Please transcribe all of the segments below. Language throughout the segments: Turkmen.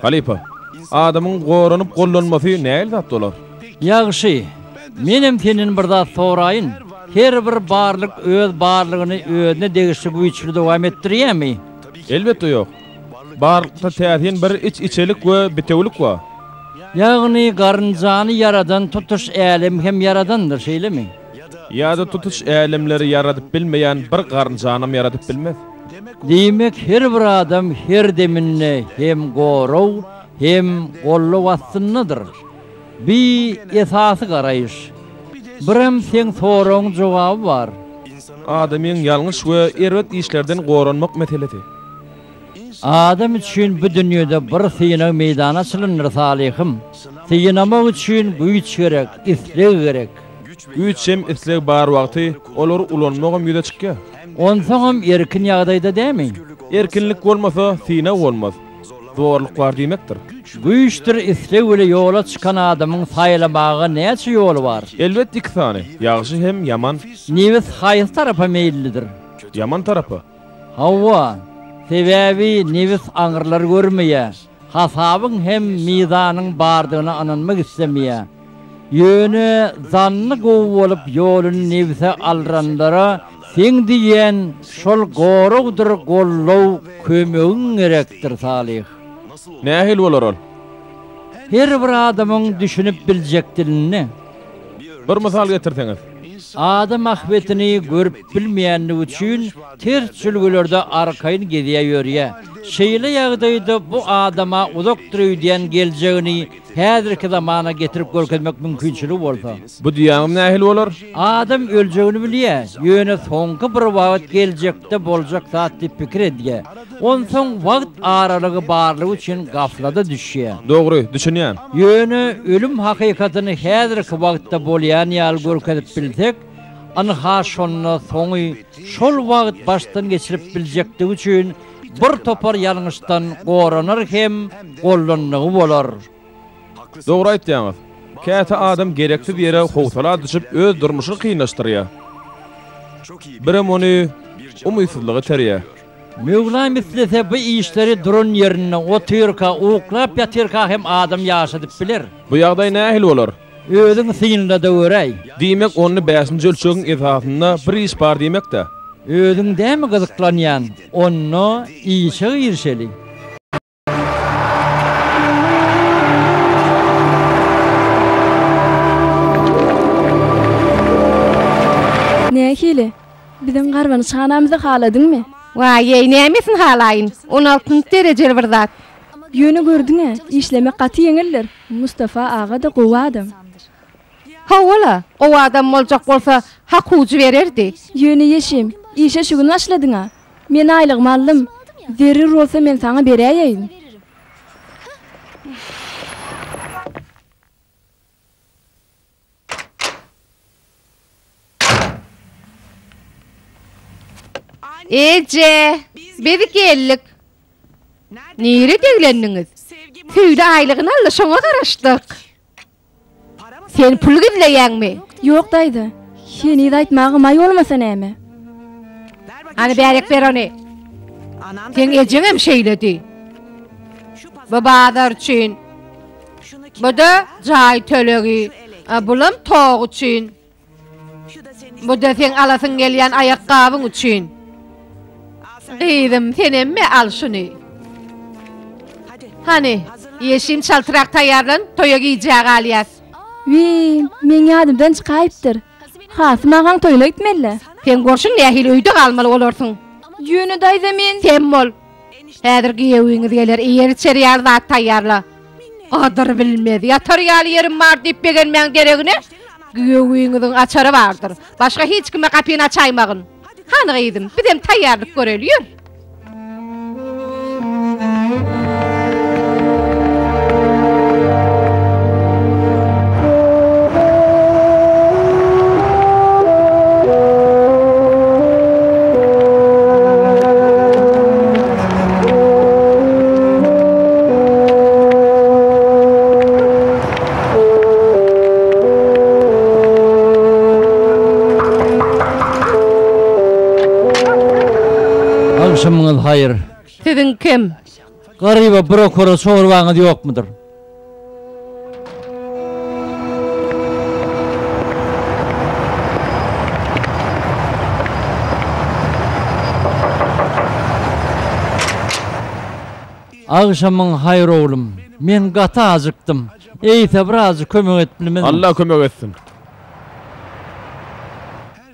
Halypa, adamyň goranyp gollanmasy nähili zat bolar? Ýagşy, menem senden bir zat soraýyn, her bir barlyk öz barlygyny özüne degişli güýçli dowam etdirýärmi? Elbetde ýok. Barlykda täsin bir iç-içelik we bitewülik bar. Ýagny garynjany ýaradan tutuş älemi hem ýaradandyr, şeýlemi? Ýa-da tutuş älemleri ýaradyp bilmeýän bir garynjanam ýaradyp bilmez. Diýmek, her bir adam her deminde hem gorag, hem goldaw astyndadyr. Bi esasy garaýyş. Birem seň soragyň jogaby bar. Adamyň ýalňyş we erbet işlerden goranmak meselesi. Adam üçin bu dünýede bir synag meýdany açylandyr Salyhym. Synamak üçin güýç gerek, isleg gerek. Güýç hem isleg bar wagty olary ulanmagam ýüze çykýar. Onsoňam erkin ýagdaýda dämi? Erkinlik bolmasa synag bolmaz. Zorluk bar diýmekdir. Güýçdür isleg bile ýola çykan adamyň saýlamaga näçe ýoly bar? Elbetde iki sany, ýagşy hem ýaman. Nebis haýsy tarapa meýillidir? Ýaman tarapa. Hawa, sebäbi nebis aňyrlary görmeýär, hasabyň hem mizanyň bardygyna ynanmak islemeýär. Ýöne zanny gowy bolup ýoluny nebse aldyranlara seň diýýän şol goragdyr goldaw kömegiň gerekdir Salyh. Nähili bolar ol? Her bir adamyň düşünip biljek dilinde. Bir mysal getirseňiz. Adam ahbetini görüp bilmeýänligi üçin ters jülgelerde arkaýyn gezýä ýörýä. Şeýle ýagdaýda bu adama uzakdyr öýdýän geljegini häzirki zamana getirip görkezmek mümkinçiligi bolsa. Bu diýýäňiz nähili bolar? Adam öljegini bilýä, ýöne soňky bir wagt geljekde boljak zat diýip pikir edýä. Onsoň wagt aralygy barlygy üçin gaflada düşýä. Dogry, düşünýän. Ýöne ölüm hakykatyny häzirki wagtda bolýan ýaly görkezip bilsek, ynha şonda soňy şol wagt başdan geçirip biljekdigi üçin bir topar ýalňyşdan goranar hem gollandygy bolar. Dogry aýtýaňyz. Käte adam gereksiz ýere howsala düşüp öz durmuşyny kynlaşdyrýar. Birem ony umytsyzlyga iterýär. Möwlam islese bu işleri duran ýerinde otyrka, uklap ýatyrka hem adam ýaşadyp biler. Bu ýagdaý nähili bolar? Özüň synla-da göräý. Diýmek onda bäşinji ölçegiň esasynda bir iş bar diýmek-dä? Özüň dämi gyzyklanýan? Onda işe girişeli. Nähili? Biziň garbanyşhanamyzy haladyňmy? Waý-eý, nämesini halaýyn? On altynjy derejeli bir zat. Ýöne gördüň-ä, işlemek gaty ýeňildir. Mustafa aga-da gowy adam. Hawa-la, gowy adam boljak bolsa, hak ujy bererdi. Ýöne Ýeşim, işe şu gün başladyň-a. Men aýlygymy aldym. Zerur bolsa men saňa beräýeýin. Eje, biz geldik. Nirede eglendiňiz? Söýli aýlygyny aldy, şoňa garaşdyk. Sen pul gizleýäňmi? Ýok daýza. Heniz aýtmaga maý bolmasa näme? Hany bärik ber ony. Seň ejeňem şeýledi. Bu bazar üçin. Bu-da jaý tölegi. Bulam tok üçin. Bu-da seň alasyň gelýän aýakgabyň üçin. Gyzym, senem me al şuny. Hany, Ýeşim çaltrak taýýarlan, toýa gijä galýas. Wiý, meň ýadymdan çykaýypdyr. Hasym agaň toýuna gitmeli-dä. Seň bolşuň nähili öýde galmaly bolarsyň. Ýöne daýza men. Sem bol. Häzir giýewiňiz geler, iýer-içer ýaly zat taýýarla. Gadyr bilmez, ýatar ýaly ýerim bar diýip begenmäň deregine, giýewiňiziň açary bardyr. Başga hiç kime gapyny açaýmagyn. Hany gyzym, bizem taýýarlyk göreli, ýör. Agşamyňyz haýyr. Siziň kim? Garyba bir okara çorbaňyz ýokmudyr? Agşamyň haýyr oglum. Men gaty ajykdym. Eýse birazjyk kömek edip bilmezmiň? Allah kömek etsin.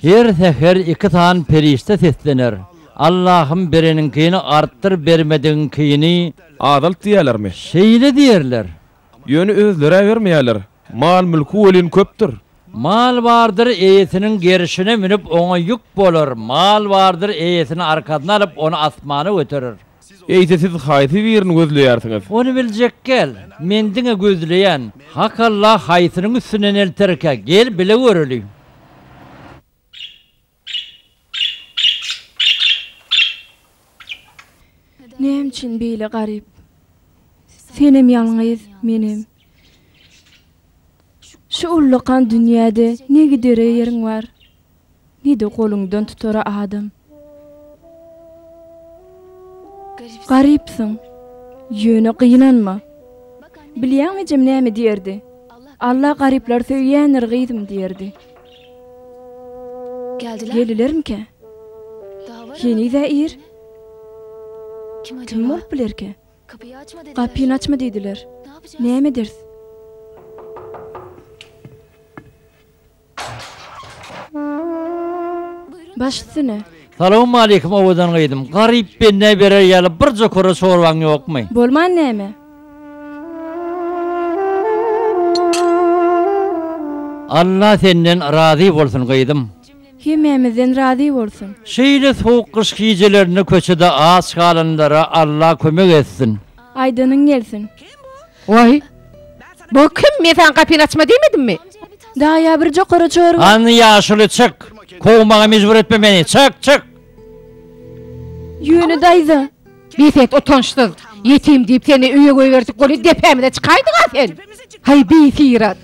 Her säher iki sany perişde seslener. Allahym bereniňkini artdyr bermedigiňkini. Azalt diýýärlermi? Şeýle diýerler. Ýöne özleri-ä bermeýärler. Mal-mülki welin köpdür. Mal bardyr eýesiniň gerşine münüp oňa ýük bolar, mal bardyr eýesini arkasyna alyp ony asmana göterer. Eýse siz haýsy birini gözleýärsiňiz? Ony biljek gel. Men diňe gözleýän. Hak Allah haýsynyň üstünden elterkä, gel bile göreli. Näme üçin beýle garyp? Senem ýalňyz, menem. Şu ullakan dünýäde ne gidere ýeriň bar, ne-de goluňdan tutara adam. Garypsyň, ýöne gynanma. Bilýäňmi ejem näme diýerdi? Alla garyplary söýýändir gyzym diýerdi. Geldilermikä? Heniz-ä ir. Kim bolup bilerkä? Gapyny açma diýdiler. Näme ederis? Baş üstüne. Salowmaleýkim owadan gyzym. Garyp bendä berer ýaly birje kora çorbaň ýokmy? Bolman näme? Alla senden razy bolsun gyzym. Hemmämizden razy bolsun. Şeýle sowuk gyş gijelerinde köçede aç galanlara Alla kömek etsin. Aýdanyň gelsin. Waý. Bu kim? Men saňa gapyny açma diýmedimmi? Daýa bir jokara çorba. Hany ýaşuly çyk. Kowmaga mejbur etme meni. Çyk, çyk. Ýöne daýza. Bes et, utançsyz. Ýetim diýip seni öýe goýberdik welin depämize çykaýdyň-a sen. Haý, bisyrat.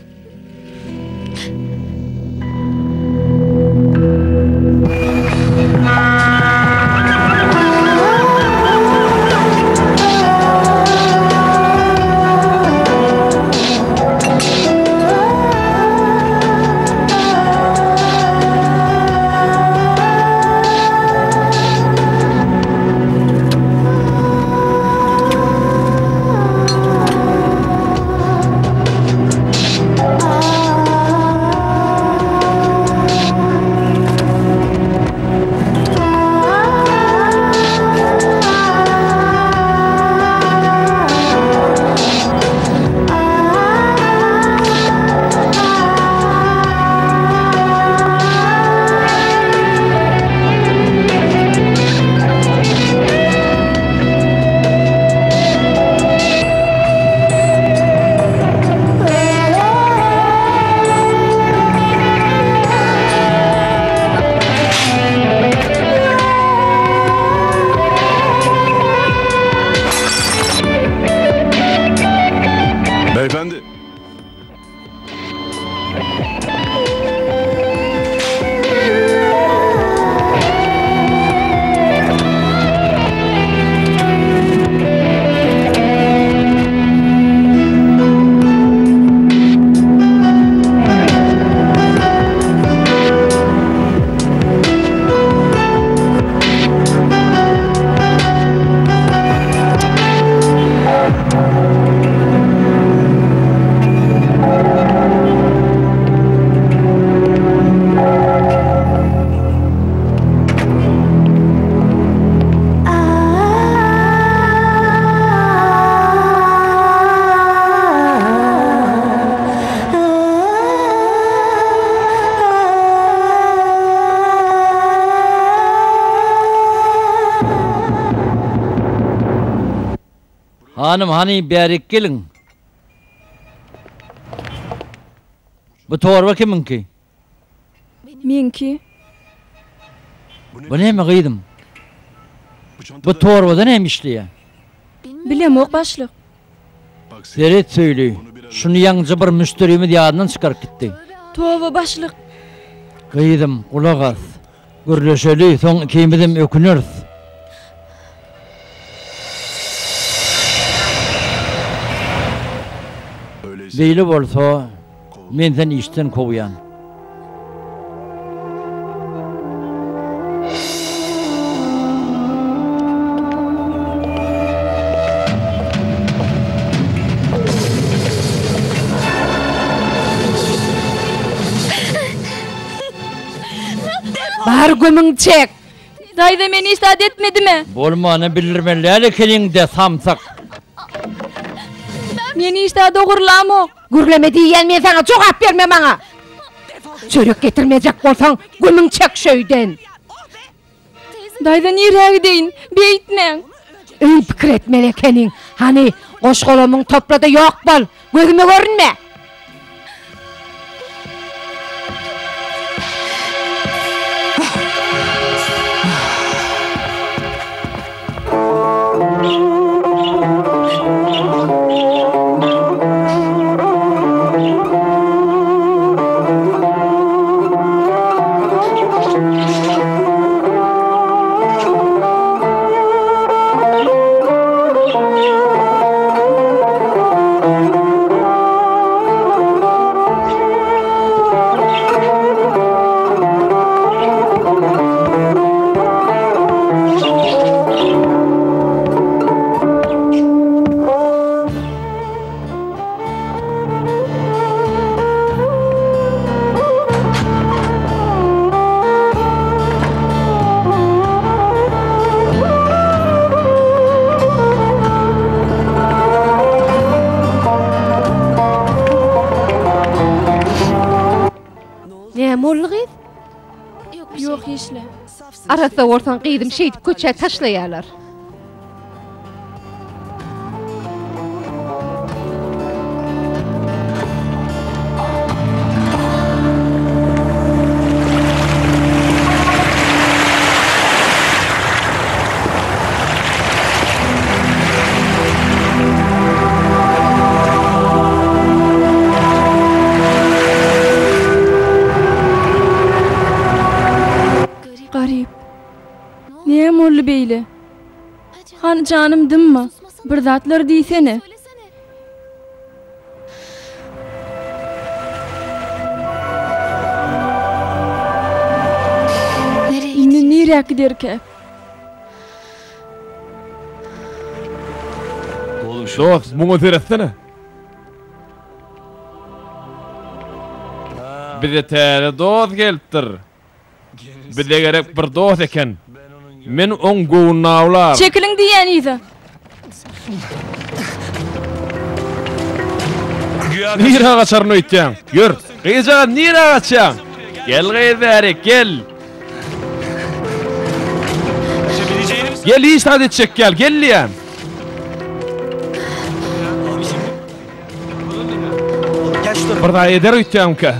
Hanym, hany bärik geliň. Bu torba kimiňki? Meňki. Bu näme gyzym? Bu torbada näme işleýär? Bilemok başlyk. Seret Söýli, şuny ýaňja bir müşderimiz ýadyndan çykaryp gitdi. Toba başlyk. Gyzym, gulak as. Gürleşeli, soň ikimizem öküneris. Beýle bolsa, men seni işden kowýan. Bar gömüň çek! Daýza men hiç zat etmedim-ä. Bolmany bildirmeli däl ekeniň-dä, samsyk. Men hiç zat ogurlamok. Gürleme diýýän men saňa jogap berme maňa. Çörek getirmejek bolsaň gömüň çek şöýden. Daýza nirä gideýin? Beýtmäň. Öň pikir etmeli ekeniň. Hany goş-golamyňy topla-da ýok bol. Gözüme görünme. Näme boldy gyz? Ýok hiçle. Arassa bolsaň gyzym şeýdip köçä taşlaýarlar. Garyp. Näme boldy beýle? Hany janym dymma, bir zatlar diýsene. Indi nirä giderkä? Dost, muňa seretsene. Bize täze dost gelipdir. Bize gerek bir dost eken. Men oň göwnüni awlaryn. Çekiliň diýýän yza. Nirä gaçaryn öýtýäň? Ýör, gyzjagaz nirä gaçýaň? Gel gyz bärik, gel. Gel hiç zat etjek gel, gel diýýän. Bir zat eder öýtýäňkä?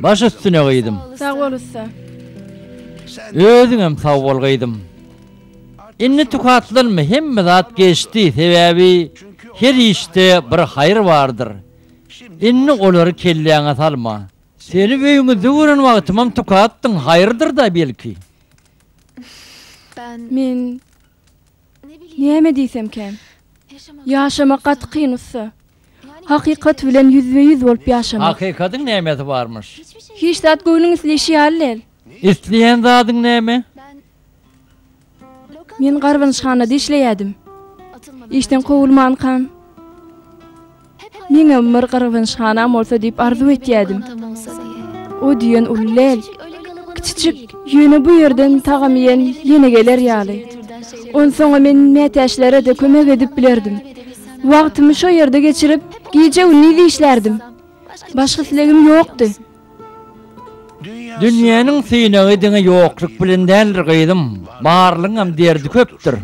Baş üstüne gyzym. Sag bol ussa. Özüňem sag bol gyzym. Indi tukatlanma hemme zat geçdi sebäbi her işde bir haýyr bardyr. Indi olary kelläňe salma. Seni öýüňizde gören wagtymam tukatdyň haýyrdyr-da belki. Men näme diýsemkäm? Ýaşamak gaty kyn ussa. Hakykat bilen ýüzbe-ýüz bolup ýaşamak. Hakykatyň nämesi barmyş? Hiç zat göwnüň isleýşi ýaly däl. Isleýän zadyň näme? Men garbanyşhanada işleýärdim. Işden kowulmankam, meňem bir garbanyşhanam bolsa diýip arzuw etýärdim. O diýen uly däl, kiçijik, ýöne bu ýerden tagam iýen ýene geler ýaly. Onsoňam men mätäçlere-de kömek edip bilerdim. Wagtymy şo ýerde geçirip, gije-gündiz işlärdim. Başga islegim ýokdy. Dünýäniň synagy diňe ýokluk bilen däldir gyzym, barlygyňam derdi köpdür.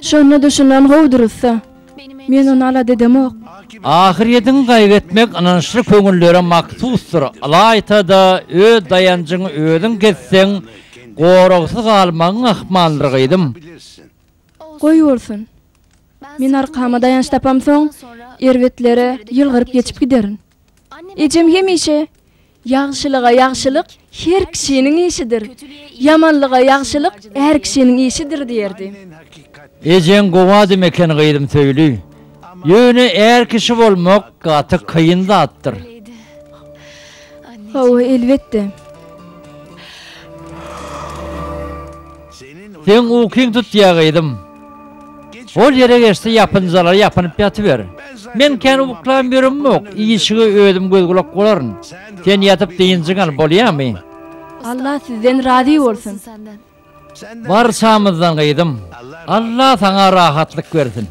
Şonda-da şundan gowudyr ussa. Men ony alada edemok. Ahyrýetiňi gaýgy etmek ynançly köňüllere mahsusdyr, ylaýta-da öz daýanjyňy özüň kesseň, goragsyz galmagyň ahmaldyr gyzym. Goý bolsun. Men arkama daýanç tapamsoň, erbetlere ýylgyryp geçip giderin. Ejem hemişe, Ýagşylyga ýagşylyk her kişiniň işidir, ýamanlyga ýagşylyk är kişiniň işidir diýerdi. Ejeň gowy adam eken gyzym Söýli. Ýöne är kişi bolmak gaty kyn zatdyr. Hawa, elbetde. Seň ukyň tutýa gyzym. Ol ýere geçse ýapynjalary ýapynyp ýatyber. Men kän uklan ýöremok, işige özüm göz-gulak bolaryn. Sen ýatyp dynjyňy al, bolýamy? Allah sizden razy bolsun. Barçamyzdan gyzym. Allah saňa rahatlyk bersin.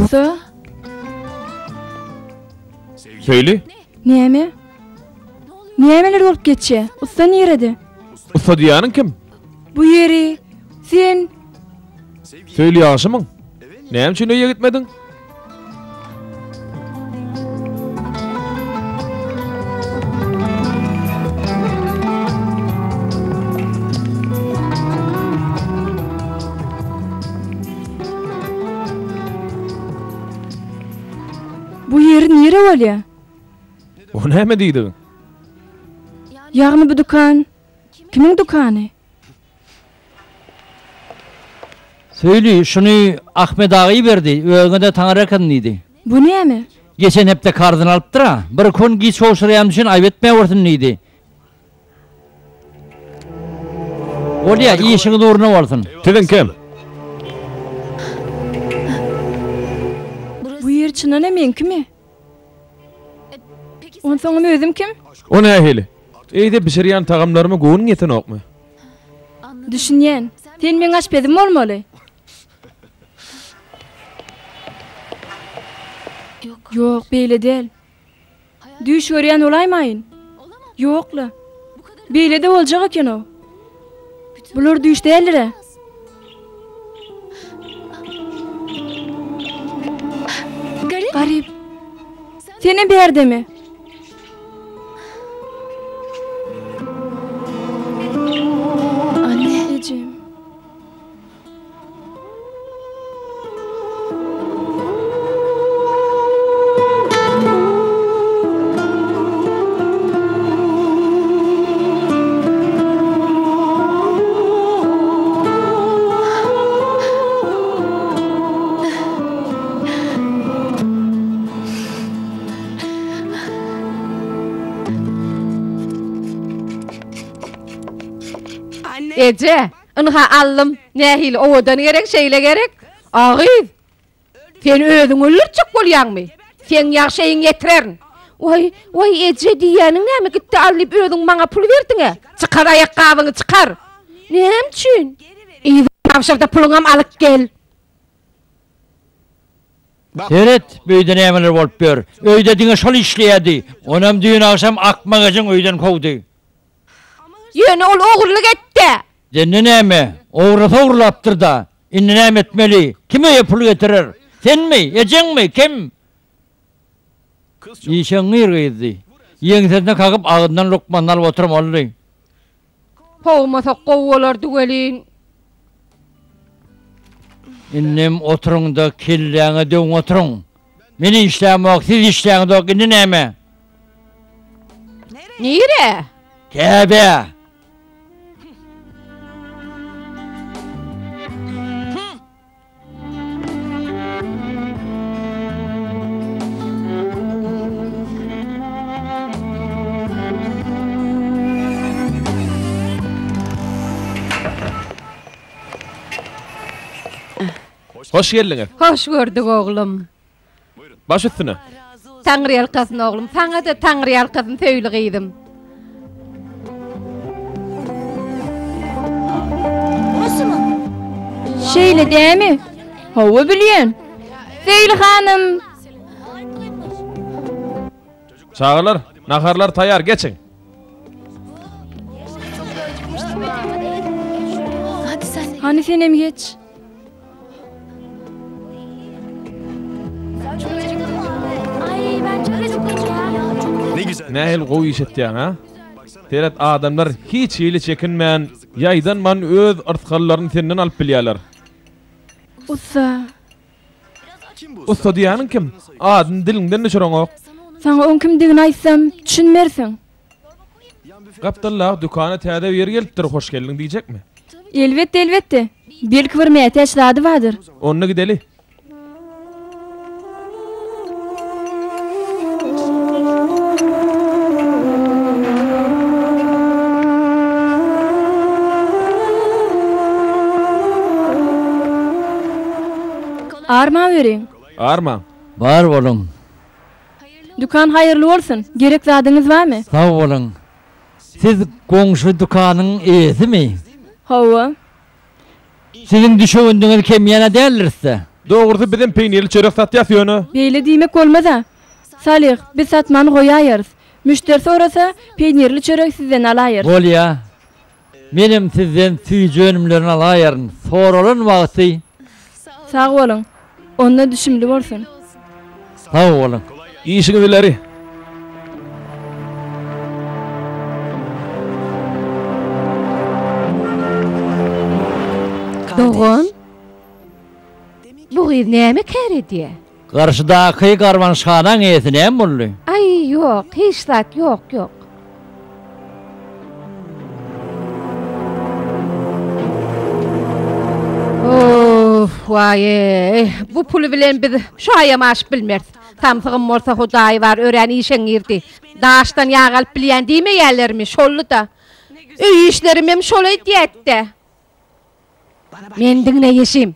Ussa? Söýli? Näme? Nämeler bolup geçýär? Ussa nirede? Ussa diýýäniň kim? Bu ýeri sen Söýli ýagşymyň? Näme üçin öýe gitmediň? Bu ýeri nire bolýa? O näme diýdigiň? Ýagny bu dükan kimiň dükany? Söýli, şuny Ahmet aga iberdi, özüňe-de taňyrýalkasyn diýdi. Bu näme? Geçen hepde karzyny alypdyr-a. Bir gün giç gowşurýanym üçin aýyp etmäwersin diýdi. Bolýa, işiňiz ugruna bolsun. Siziňkem. Bu ýer çyndan-a meňkimi? Onsoňam özüm kim? O nähili? Eýde bişirýän tagamlaryma göwnüň ýetenokmy? Düşünýän. Sen meň aşpezim bolmaly. Ýok, beýle däl. Düýş görýän bolaýmaýyn? Ýok-la. Beýle-de boljak eken-ow. Bular düýş däldir-ä? Garyp. Senem bärdemi? Ejem. Eje, ynha aldym. Nähili owadan gerek, şeýle gerek. A gyz, sen özüňi öldürtjek bolýaňmy? Seň ýagşy eýiňi ýetirerin. Waý, waý, eje, diýýäniň näme, git-de al diýip özüň maňa pul berdiň-ä. Çykar aýakgabyňy, çykar. Näme üçin? Yzyny tabşyr-da puluňam alyp gel. Seret, bu öýde nämeler bolup ýör. Öýde diňe şol işleýärdi. Onam düýn agşam akmak ejeň öýden kowdy. Ýöne ol ogurlyk etdi. Indi näme? Ogurlasa ogurlapdyr-da. Indi näme etmeli? Kim öýe pul getirer? Senmi? Ejeňmi? Kim? Işeňňir gyzdy. Ýeňsesine kakyp agzyndan lukmanyny alyp oturmalydy. Kowmasak gowy bolardy welin. Indem oturyň-da kelläňe döwüň oturyň. Men işlämok, siz işläňzok, indi näme? Nirä? Käbä! Hoş geldiňiz. Hoş gördük oglum. Baş üstüne. Taňryýalkasyn oglum, saňa-da taňryýalkasyn söýli gyzym. Şeýle dämi? Hawa bilýän. Söýli hanym. Çagalar, naharlar taýýar, geçiň. Hany senem geç. Nähili gowy iş etýäň, a? Seret, adamlar hiç hili çekinmän, ýaýdanman öz yrsgallaryny senden alyp bilýärler. Ussa. Ussa diýýäniň kim? Adyny diliňden düşüreňok. Saňa oň kimdigini aýtsam, düşünmersiň. Gapdaldaky dükana täze biri gelipdir, hoş geldiň diýjekmi? Elbetde, elbetde. Belki bir mätäç zady bardyr. Onda gideli. Armaweriň. Armaň. Bar boluň. Dükan haýyrly bolsun! Gerek zadyňyz barmy? Sag boluň. Siz goňşy dükanyň eýesimi? Hawa. Siziň düşewündiňiz kemýän-ä däldiris-dä? Dogrusy bizem peýnirli çörek satýas ýöne. Beýle diýmek bolmaz-a. Salyh, biz satmany goýaýarys. Müşderi sorasa, peýnirli çöregi sizden alaýarys. Bolýa. Menem sizden süýji önümlerini alaýaryn. Soralan wagty. Sag boluň. Onda düşümli bolsun. Sag boluň. Işiňiz ileri. Dogan, bu gyz näme kär edýä? Garşydaky garbançhanaň eýesi näme boldy? Aý, ýok, hiç zat, ýok, ýok. Of, waý-eý, bu puly bilen biz şu aýam aşyp bilmeris. Samsygym bolsa Hudaý bar, örän işeňňirdi. Daşdan ýag alyp bilýän diýmeýärlermi, şoldy-da. Öý işlerimem şol edýädi-dä. Men diňle Ýeşim.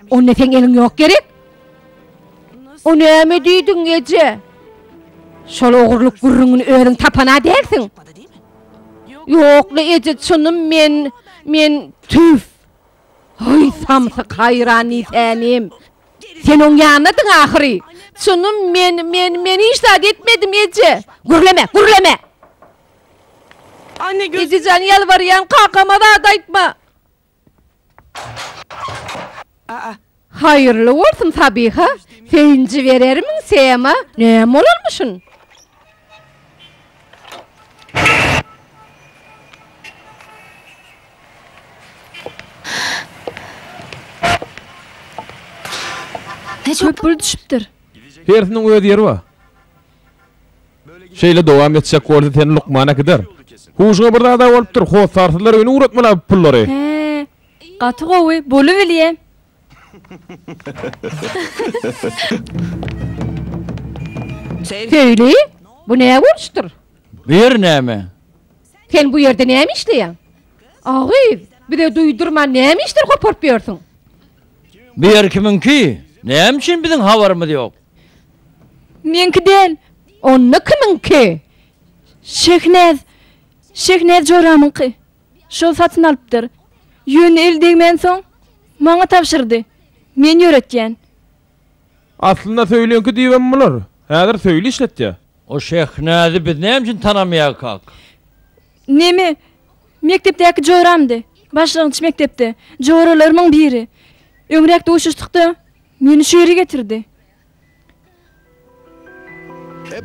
Onda seň eliň ýok gerek? O näme diýdiň eje? Şol ogurlyk gürrüňini özüň tapan-a dälsiň? Ýok-la eje, çynym men, men tüf. Haý, samsyk haýran diýsänim. Sen oň ýanyndadyň ahyry. Çynym men, men, men hiç zat etmedim eje. Gürleme, gürleme! Ejejan ýalbarýan kakama zat aýtma. Haýyrly bolsun Sabiha. Söýünji berermiň Sema? Näme bolarmyşyn? Köp pul düşüpdir. Hersiniň öz ýeri bar. Şeýle dowam etjek bolsa seni lukman äkider. Huşuňa bir zada bolupdyr, hossarsyzlar öýüne ugratmaly bu pullary. Hä, gaty gowy, bolubilýä. Söýli, bu nä boluşdyr? Bu ýer näme? Sen bu ýerde näme işleýäň? A gyz, Bize duýdurman näme işler goparyp ýörsüň? Bu ýer kimiňki? Näme üçin biziň habarymyz ýok? Meňki däl. Onda kimiňki? Şehnäz. Şehnäz joramyňky. Şol satyn alypdyr. Ýöne el degmänsoň, maňa tabşyrdy. Men ýöretýän. Aslynda Söýliňki diýibem bolar. Häzir Söýli işletýär. O Şehnäzi biz näme üçin tanamaýarkak? Neme, mekdepdäki joramdy. Başlangyç mekdepde. Joralarymyň biri. Öňräk duşuşdykda, meni şu ýere getirdi.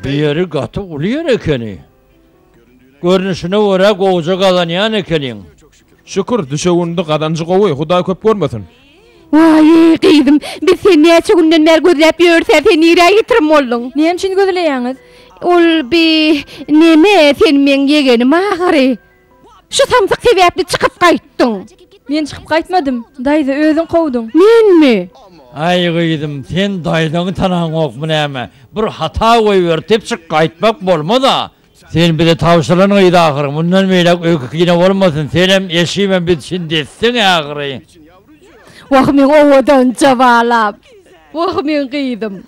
Bu ýeri gaty uly ýer ekeni. Görnüşine görä gowuja gazanýan ekeniň. Şükür, düşewündi gazanjy gowy, Hudaý köp görmesin. Waý, gyzym, biz seni näçe günden bäri gözläp ýörüs-ä, sen nirä ýitirim bolduň? Näme üçin gözleýäňiz? Ol bi, neme, sen meň ýegenim ahyry. Şu samsyk sebäpli çykyp gaýtdyň. Men çykyp gaýtmadym, daýza, özüň kowduň. Menmi? Aý, gyzym, sen daýzaňy tanaňokmy näme? Bir hata goýbertip çyk gaýtmak bolmaz-a. Sen bize tabşyrylan gyz ahyry, mundan beýläk öýke-kine bolmasyn, senem, eşimem biz üçin desseň ahyry. Wah, meň owadanja balam! Wah, meň gyzym!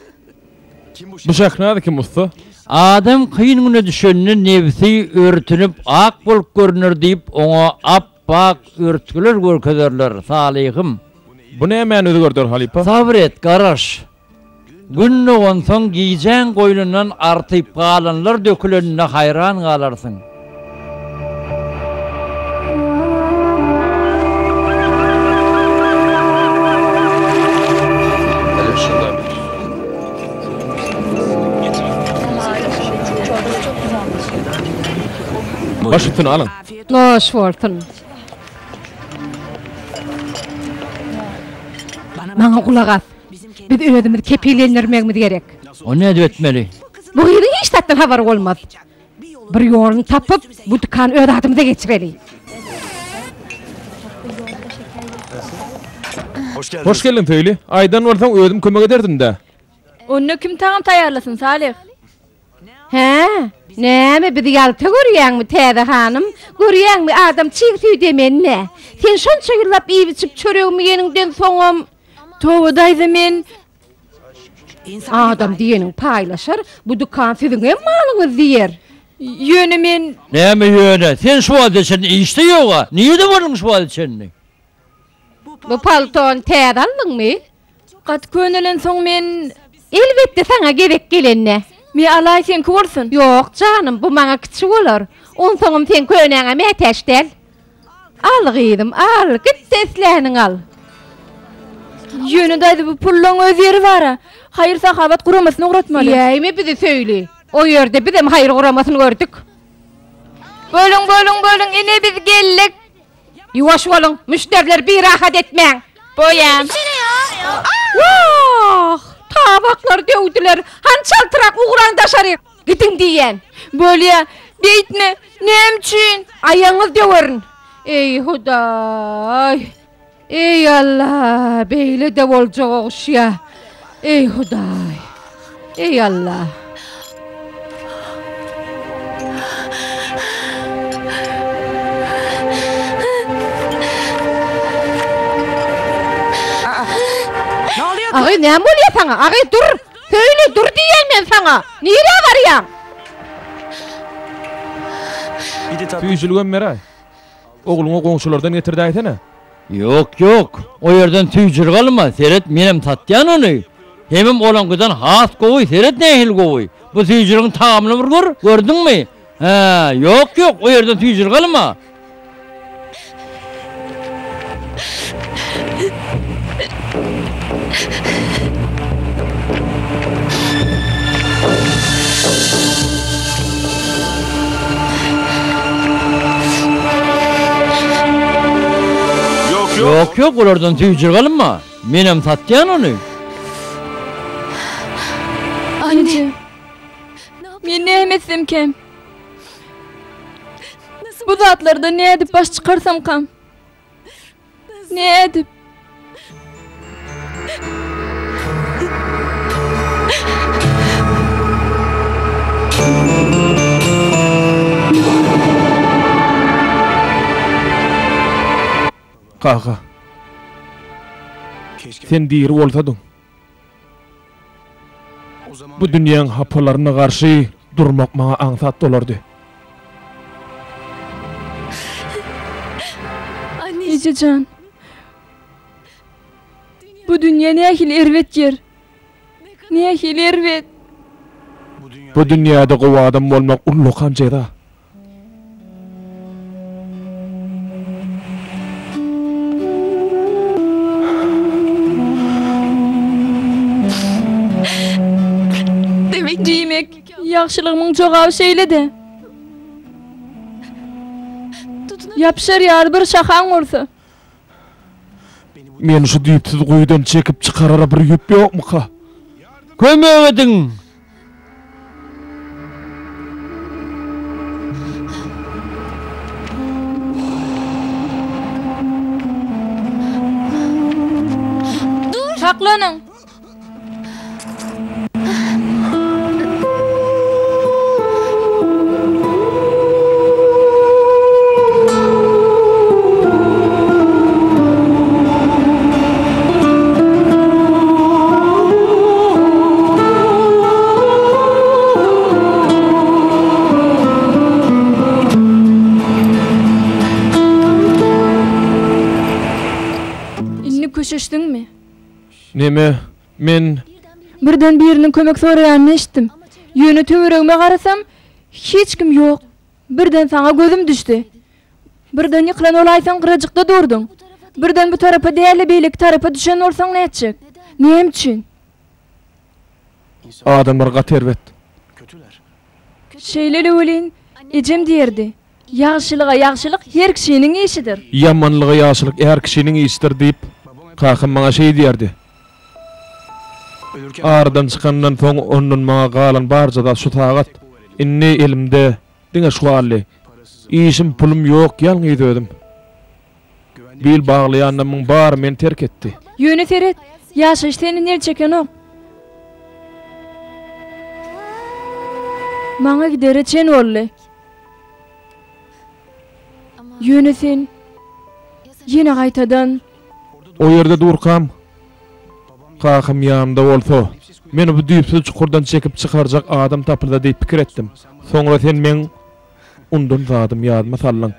Bu Şähnazy kim ussa? Adam kyn güne düşende nebsi örtünip ak bolup görüner diýip oňa ap-ak örtgüler görkezerler, Salyhym. Bu nämäni özgerder halypa? Sabyr et, garaş. Gün dogansoň gijäň goýnundan artyp galanlar dökülenine haýran galarsyň. Baş üstüne alyň. Noş bolsun. Maňa gulak as. Biz özümizi kepillendirmegimiz gerek. Ony nädip etmeli? Bu gyzyň hiç zatdan habary bolmaz. Bir ýoluny tapyp, bu dükany öz adymyza geçireli. Hoş geldiň Söýli. Aýdan bolsaň özüm kömek ederdim-dä. Onda kim tagam taýýarlasyn, Salyh? Hä? Näme, bizi ýalta görýäňmi, täze hanym? Görýäňmi, adam çig süýt emende. Sen şonça ýyllap iýip-içip çöregimi iýeniňden soňam. Toba daýza men. Adam diýeniň paýlaşar, bu dükan siziňem malyňyz diýer. Ýöne men. Näme ýöne? Sen şu wagta çenli işde ýog-a. Nirede bolduň şu wagta çenli? Bu paltony täze aldyňmy? Gaty könelensoň men. Elbetde saňa gezek gelende. Me alaý seňki bolsun. Ýok janym bu maňa kiçi bolar. Onsoňam seň könäňe mätäç däl. Al gyzym al git-de isläniňi al. Ýöne daýza bu pullaň öz ýeri bar-a. Haýyr-sahawat guramasyna ugratmaly. Diýäýme bizi söýli. O ýerde bizem haýyr guramasyny gördük. Boluň boluň boluň ine biz geldik. Ýuwaş boluň, müşderileri birahat etmäň. Boýam. Wah! Tabaklary döwdüler. Hany çaltrak ugraň daşaryk. Gidiň diýýän. Bolýa. Beýtme. Näme üçin? Aýagyňyzy döwerin. Eý, Hudaý. Eý, Alla, beýle-de boljak oguşýa. Eý, Hudaý. Eý, Alla. Agy, näme bolýa saňa? Agy, dur! Söýli, dur diýýän men saňa! Nirä barýaň? Süýjüligem beräý. Ogluňa goňşulardan getirdäýsene. Ýok, ýok. O ýerden tüýjülik alma. Seret, menem satýan ony. Hemem olaňkydan has gowy, seret nähili gowy. Bu tüýjüligiň tagamyny bir gör, gördüňmi? Hä, ýok, ýok, o ýerden tüýjülik alma. Ýok, ýok, olardan tüýjülik alynma. Menem satýan ony. Eje, men näme etsemkäm? Bu zatlardan nädip baş çykarsamkam? Nädip? Kaka, sen diri bolsadyň, bu dünýäň hapalaryna garşy durmak maňa aňsat bolardy. Eje jan, bu dünýe nähili erbet ýer! Nähili erbet! Bu dünýäde gowy adam bolmak ullakan jeza. Diýmek, ýagşylygymyň jogaby şeýle-dä. Ýapyşar ýaly bir şahaň bolsa. Meni şu düýpsüz guýudan çekip çykarara bir ýüp ýokmuka? Kömek ediň! Saklanyň! Indi köşeşdiňmi? Neme, men. Birden biriniň kömek soraýanyny eşitdim. Ýöne töweregime garasam, hiç kim ýok. Birden saňa gözüm düşdi. Birden ýykylan bolaýsaň gyrajykda durduň. Birden bu tarapa däl-de beýleki tarapa düşen bolsaň nätjek? Näme üçin? Adamlar gaty erbet. Şeýle-le welin, ejem diýerdi, Ýagşylyga ýagşylyk her kişiniň işidir. Ýamanlyga ýagşylyk är kişiniň işidir diýip, kakam maňa şeý diýerdi. Aradan çykandan soň ondan maňa galan barja zat şu sagat. Indi elimde diňe şu galdy. Işim, pulum ýok, ýalňyz özüm. Bil baglaýanlarymyň bary meni terk etdi. Ýöne seret, ýaşaýyş senden el çekenok. Maňa gidere çen boldy. Ýöne sen ýene gaýtadan. O ýerde durkam, kakam ýanymda bolsa, meni bu düýpsüz çukurdan çekip çykarjak adam tapylsa diýip pikir etdim. Soňra sen meň undan zadymy ýadyma saldyň.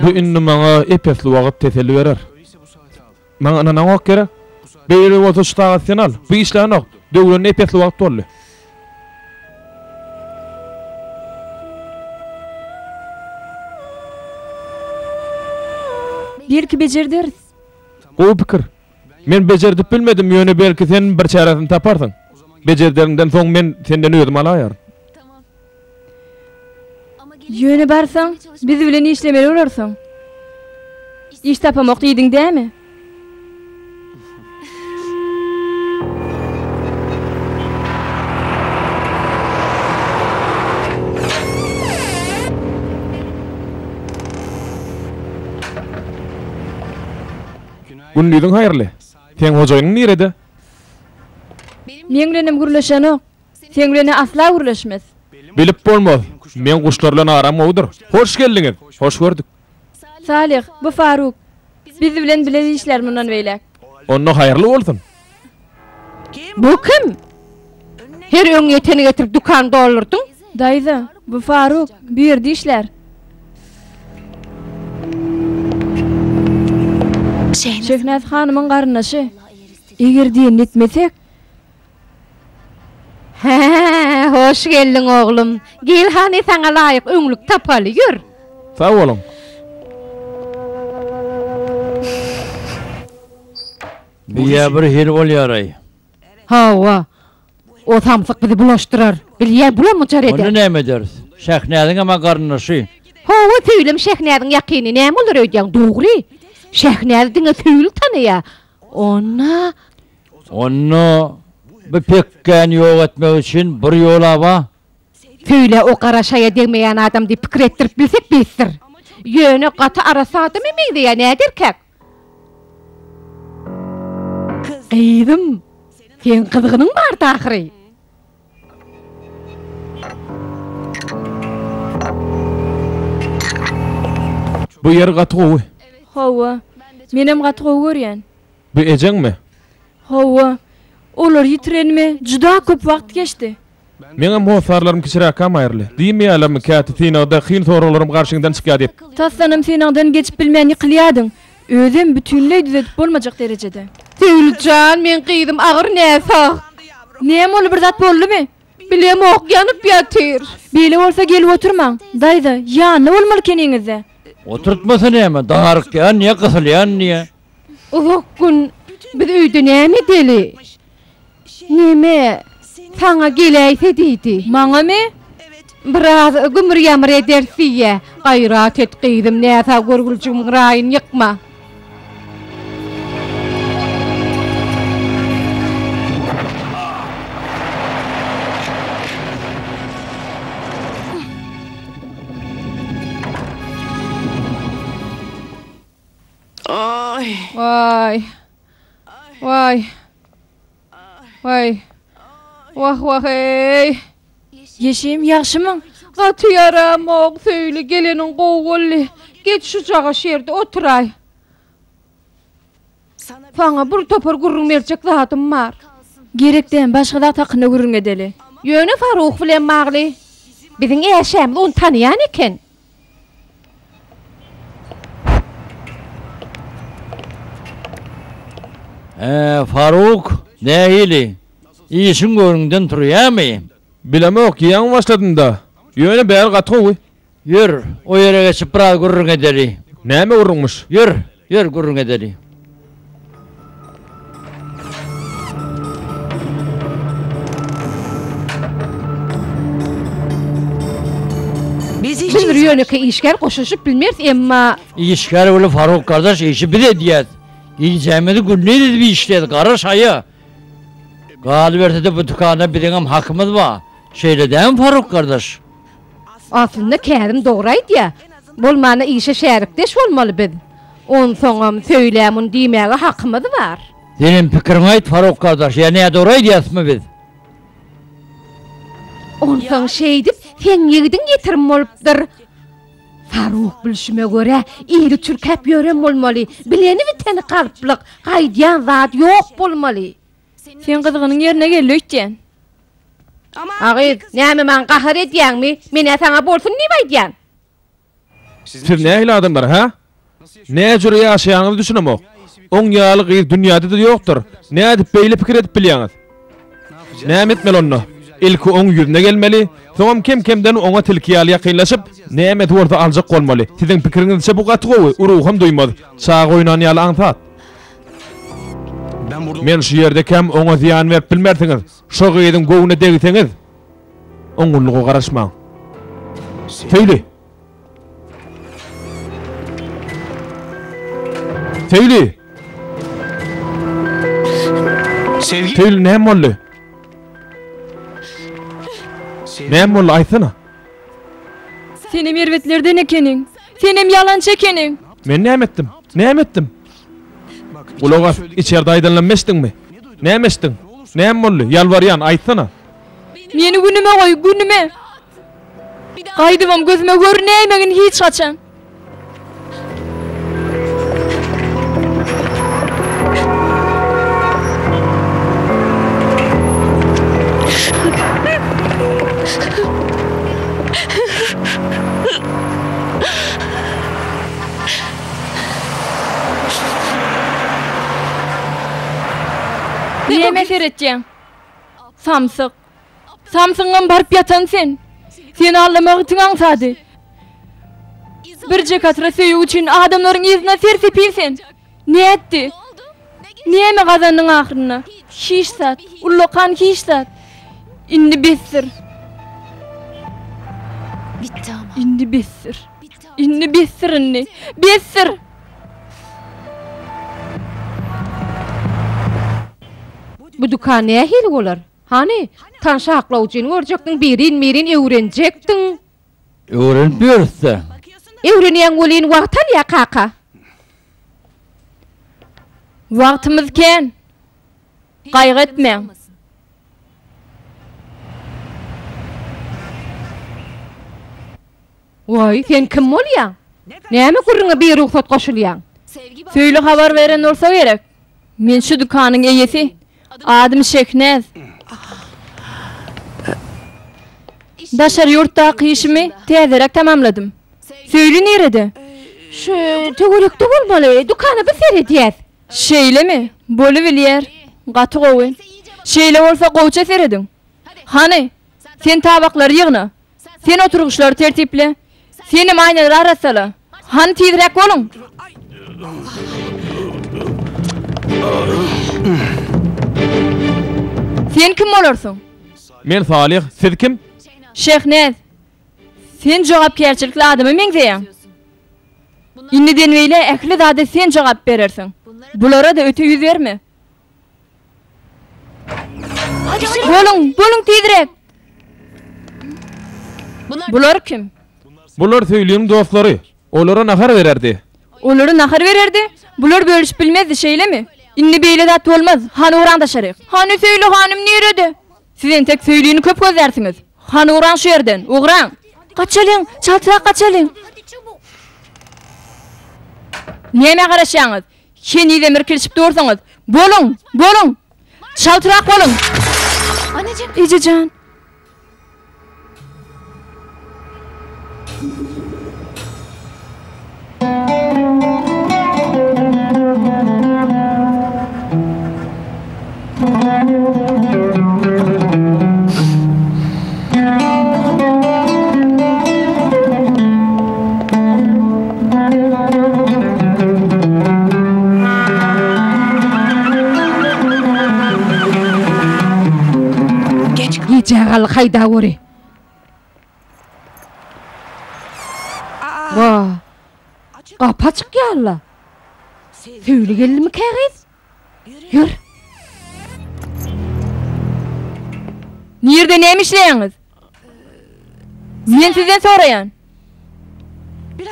Bu indi maňa ep-esli wagt teselli berer. Maňa ynanaňok gerek? Beýle bolsa şu sagaty sen al. Bu işlänok. Döwlenine ep-esli wagt boldy. Belki bejerderis. Gowy pikir. Men bejerdip bilmedim, ýöne belki sen bir çäresini taparsyň. Bejerdeniňden soň men senden özüm alaýaryn. Ýöne barsaň, biz bilen işlemeli bolarsyň. Iş tapamok diýdiň dämi? Gündiziň haýyrly. Seň hojaýynyň nirede? Meň bilenem gürleşenok. Seň bilen-ä asla gürleşmez. Bilip bolmaz. Meň guşlar bilen aram gowudyr. Hoş geldiňiz! Hoş gördük. Salyh, bu Faruk. Biz bilen bile işlär mundan beýläk. Onda haýyrly bolsun. Bu kim? Her öňýeteni getirip dükan doldurdyň. Daýza, bu Faruk, bu ýerde işlär. Şehnaz hanymyň garyndaşy. Eger diýenini etmesek, Hä, hoş geldiň oglum. Gel hany saňa laýyk öňlük tapaly, ýör. Sag boluň. Biýä bir hili bolýaraý. Hawa. O samsyk bizi bulaşdyrar. Bilýän bulam myjar eder. Onda näme ederis? Şähnäziňem-ä garyndaşy. Hawa, Söýlem Şähnäziň ýakyny. Näme bolar öýdýäň? Dogry. Şähnäzi diňe Söýli tanaýar. Onda. Onda bu pekgäni ýok etmek üçin bir ýol-a bar. Söýlä o gara şaýa degmeýän adam diýip pikir etdirip bilsek besdir. Ýöne gaty arassa adama meňzeýär, näderkäk? Gyzym, seň gyzgynyň bardy ahyry. Bu ýer gaty gowy. Hawa. Menem gaty gowy görýän. Bu ejeňmi? Hawa. Olary ýitirenime juda köp wagt geçdi. Meňem hossarlarym kiçiräkkäm aýryldy. Diýmeýärlermi käte synagda kyn soraglarym garşyňdan çykýar diýip. Tasdanam synagdan geçip bilmän ýykylýardyň. Özem bütinleý düzedip bolmajak derejede. Söýli jan, meň gyzym agyr näsag. Näme boldy, bir zat boldumy? Bilemok, ýanyp ýatyr. Beýle bolsa gelip oturmaň. Daýza, ýanynda bolmaly ekeniňiz-dä. Oturtmasa näme, darykýan diýýä, gysylýan diýýä. Uzak gün biz öýde näme edeli? Neme, saňa geläýse diýdi. Maňamy? Biraz gümür-ýamyr ederis diýýä. Gaýrat et gyzym, näsag görgüljigimiň raýyny ýykma. Waý. Waý. Waý. Wah, wah-eý. Ýeşim, ýagşymyň? Gaty ýaramok, Söýli, geleniň gowy boldy. Geç şujagaş ýerde oturaý. Saňa bir topar gürrüň berjek zadym bar. Gerek däl, başga zat hakynda gürrüň edeli. Ýöne Faruh bilen bagly. Biziň äşämiz ony tanaýan eken. Hä, Faruk, nähili? Işiň göwnüňden turýarmy? Bilemok, ýaňy başladym-da. Ýöne bäri gaty gowy. Ýör, o ýere geçip biraz gürrüň edeli. Näme gürrüňmiş? Ýör, ýör gürrüň edeli. Biz bir ýönekeý işgär goşulyşyp bilmeris, emma. Işgär weli Faruk gardaş işi biz edýäs. Gijämizi gündiz edip işleýäs, gara şaýa. Galyberse-de bu dükanda biziňem hakymyz bar. Şeýle dälmi Faruk gardaş? Aslynda Käzim dogry aýdýar. Bolmanda işe şärikdeş bolmaly biz. Onsoňam söýlä muny diýmäge hakymyz bar. Senem pikiriňi aýt Faruk gardaş, ýa nädogry aýdýasmy biz? Onsoň şeýdip seň ýigidiň ýitirim bolupdyr. Faruk bilşime görä ili çürkäp ýören bolmaly, bileni biteni galplyk, gaýdýan zady ýok bolmaly. Seň gyzgynyň ýerine geldi öýtýän. A gyz, näme maňa gahar edýäňmi? Men-ä saňa bolsun diýip aýdýan. Siz nähili adamlar, hä? Näjüre ýaşaýanyňyza düşünemok. Oň ýaly gyz dünýäde-de ýokdur. Nädip beýle pikir edip bilýäňiz? Näme etmeli onda? Ilki oň ýüzüne gelmeli, soňam kem-kemden oňa tilki ýaly ýakynlaşyp, nämesi bolsa aljak bolmaly. Siziň pikiriňizçe bu gaty gowy, uruham duýmaz. Çaga oýnan ýaly aňsat. Men şu ýerdekäm oňa zyýan berip bilmersiňiz. Şo gyzyň göwnüne degseňiz, oňňunlyga garaşmaň. Söýli! Söýli! Söýli näme boldy? Näme boldy aýtsana? Senem erbetlerden ekeniň. Senem ýalançy ekeniň. Men näme etdim? Näme etdim? Gulak as, içerde aýdanylarymy eşitdiňmi? Näme eşitdiň? Näme boldy? Ýalbarýan, aýtsana. Meni günüme goý, günüme. Gaýdybam gözüme görünäýmegin hiç haçan. Nämä seretýäň? Samsyk. Samsygyňam baryp ýatan sen. Seni aldamak itiň aňsady. Birje katra söýgi üçin adamlaryň yzyna ser-sepil sen. Nätdi? Näme gazandyň ahyrynda? Hiç zat. Ullakan hiç zat. Indi besdir. Indi besdir. Indi besdir indi. Besdir! Bu dükan nähili bolar? Hany, tanyş aklawjyny görjekdiň, birin-birin öwrenjekdiň. Öwrenip ýörüs-dä. Öwrenýäň welin wagt alýa kaka. Wagtymyz kän. Gaýgy etmäň. Waý, sen kim bolýaň? Näme gürrüňe birugsat goşulýaň? Söýli habar beren bolsa gerek. Men şu dükanyň eýesi. Adym Şehnäz. Daşary ýurtdaky işimi täzeräk tamamladym. Söýli nirede? Şu töwerekde bolmaly. Dükana biz seredýäs. Şeýlemi? Bolubilýär. Gaty gowy. Şeýle bolsa gowja serediň. Hany, sen tabaklary ýygna. Sen oturgyçlary tertiple. Senem aýnalary arassala. Hany tizräk boluň. Sen kim bolarsyň? Men Salyh, siz kim? Şehnäz. Sen jogapkärçilikli adama meňzeýäň. Indiden beýle ähli zada sen jogap berersiň. Bulara-da öte ýüz berme. Boluň, boluň tizräk! Bular kim? Bular Söýliniň dostlary. Olara nahar bererdi. Olara nahar bererdi? Bular bölüşip bilmezdi, şeýlemi? Indi beýle zat bolmaz. Hany ugraň daşaryk. Hany Söýli hanym nirede? Siz entek Söýlini köp gözlärsiňiz. Hany ugraň şu ýerden, ugraň! Gaçalyň, çaltrak gaçalyň! Nämä garaşýaňyz? Henizem irkilişip dursuňyz. Boluň! Boluň! Çaltrak boluň! Eje jan! Gijä galdyk haýdaweri. Wah, gapy açyk ýaly-la. Söýli geldimikä gyz? Ýör. Nirde näme işleýäňiz? Men sizden soraýan.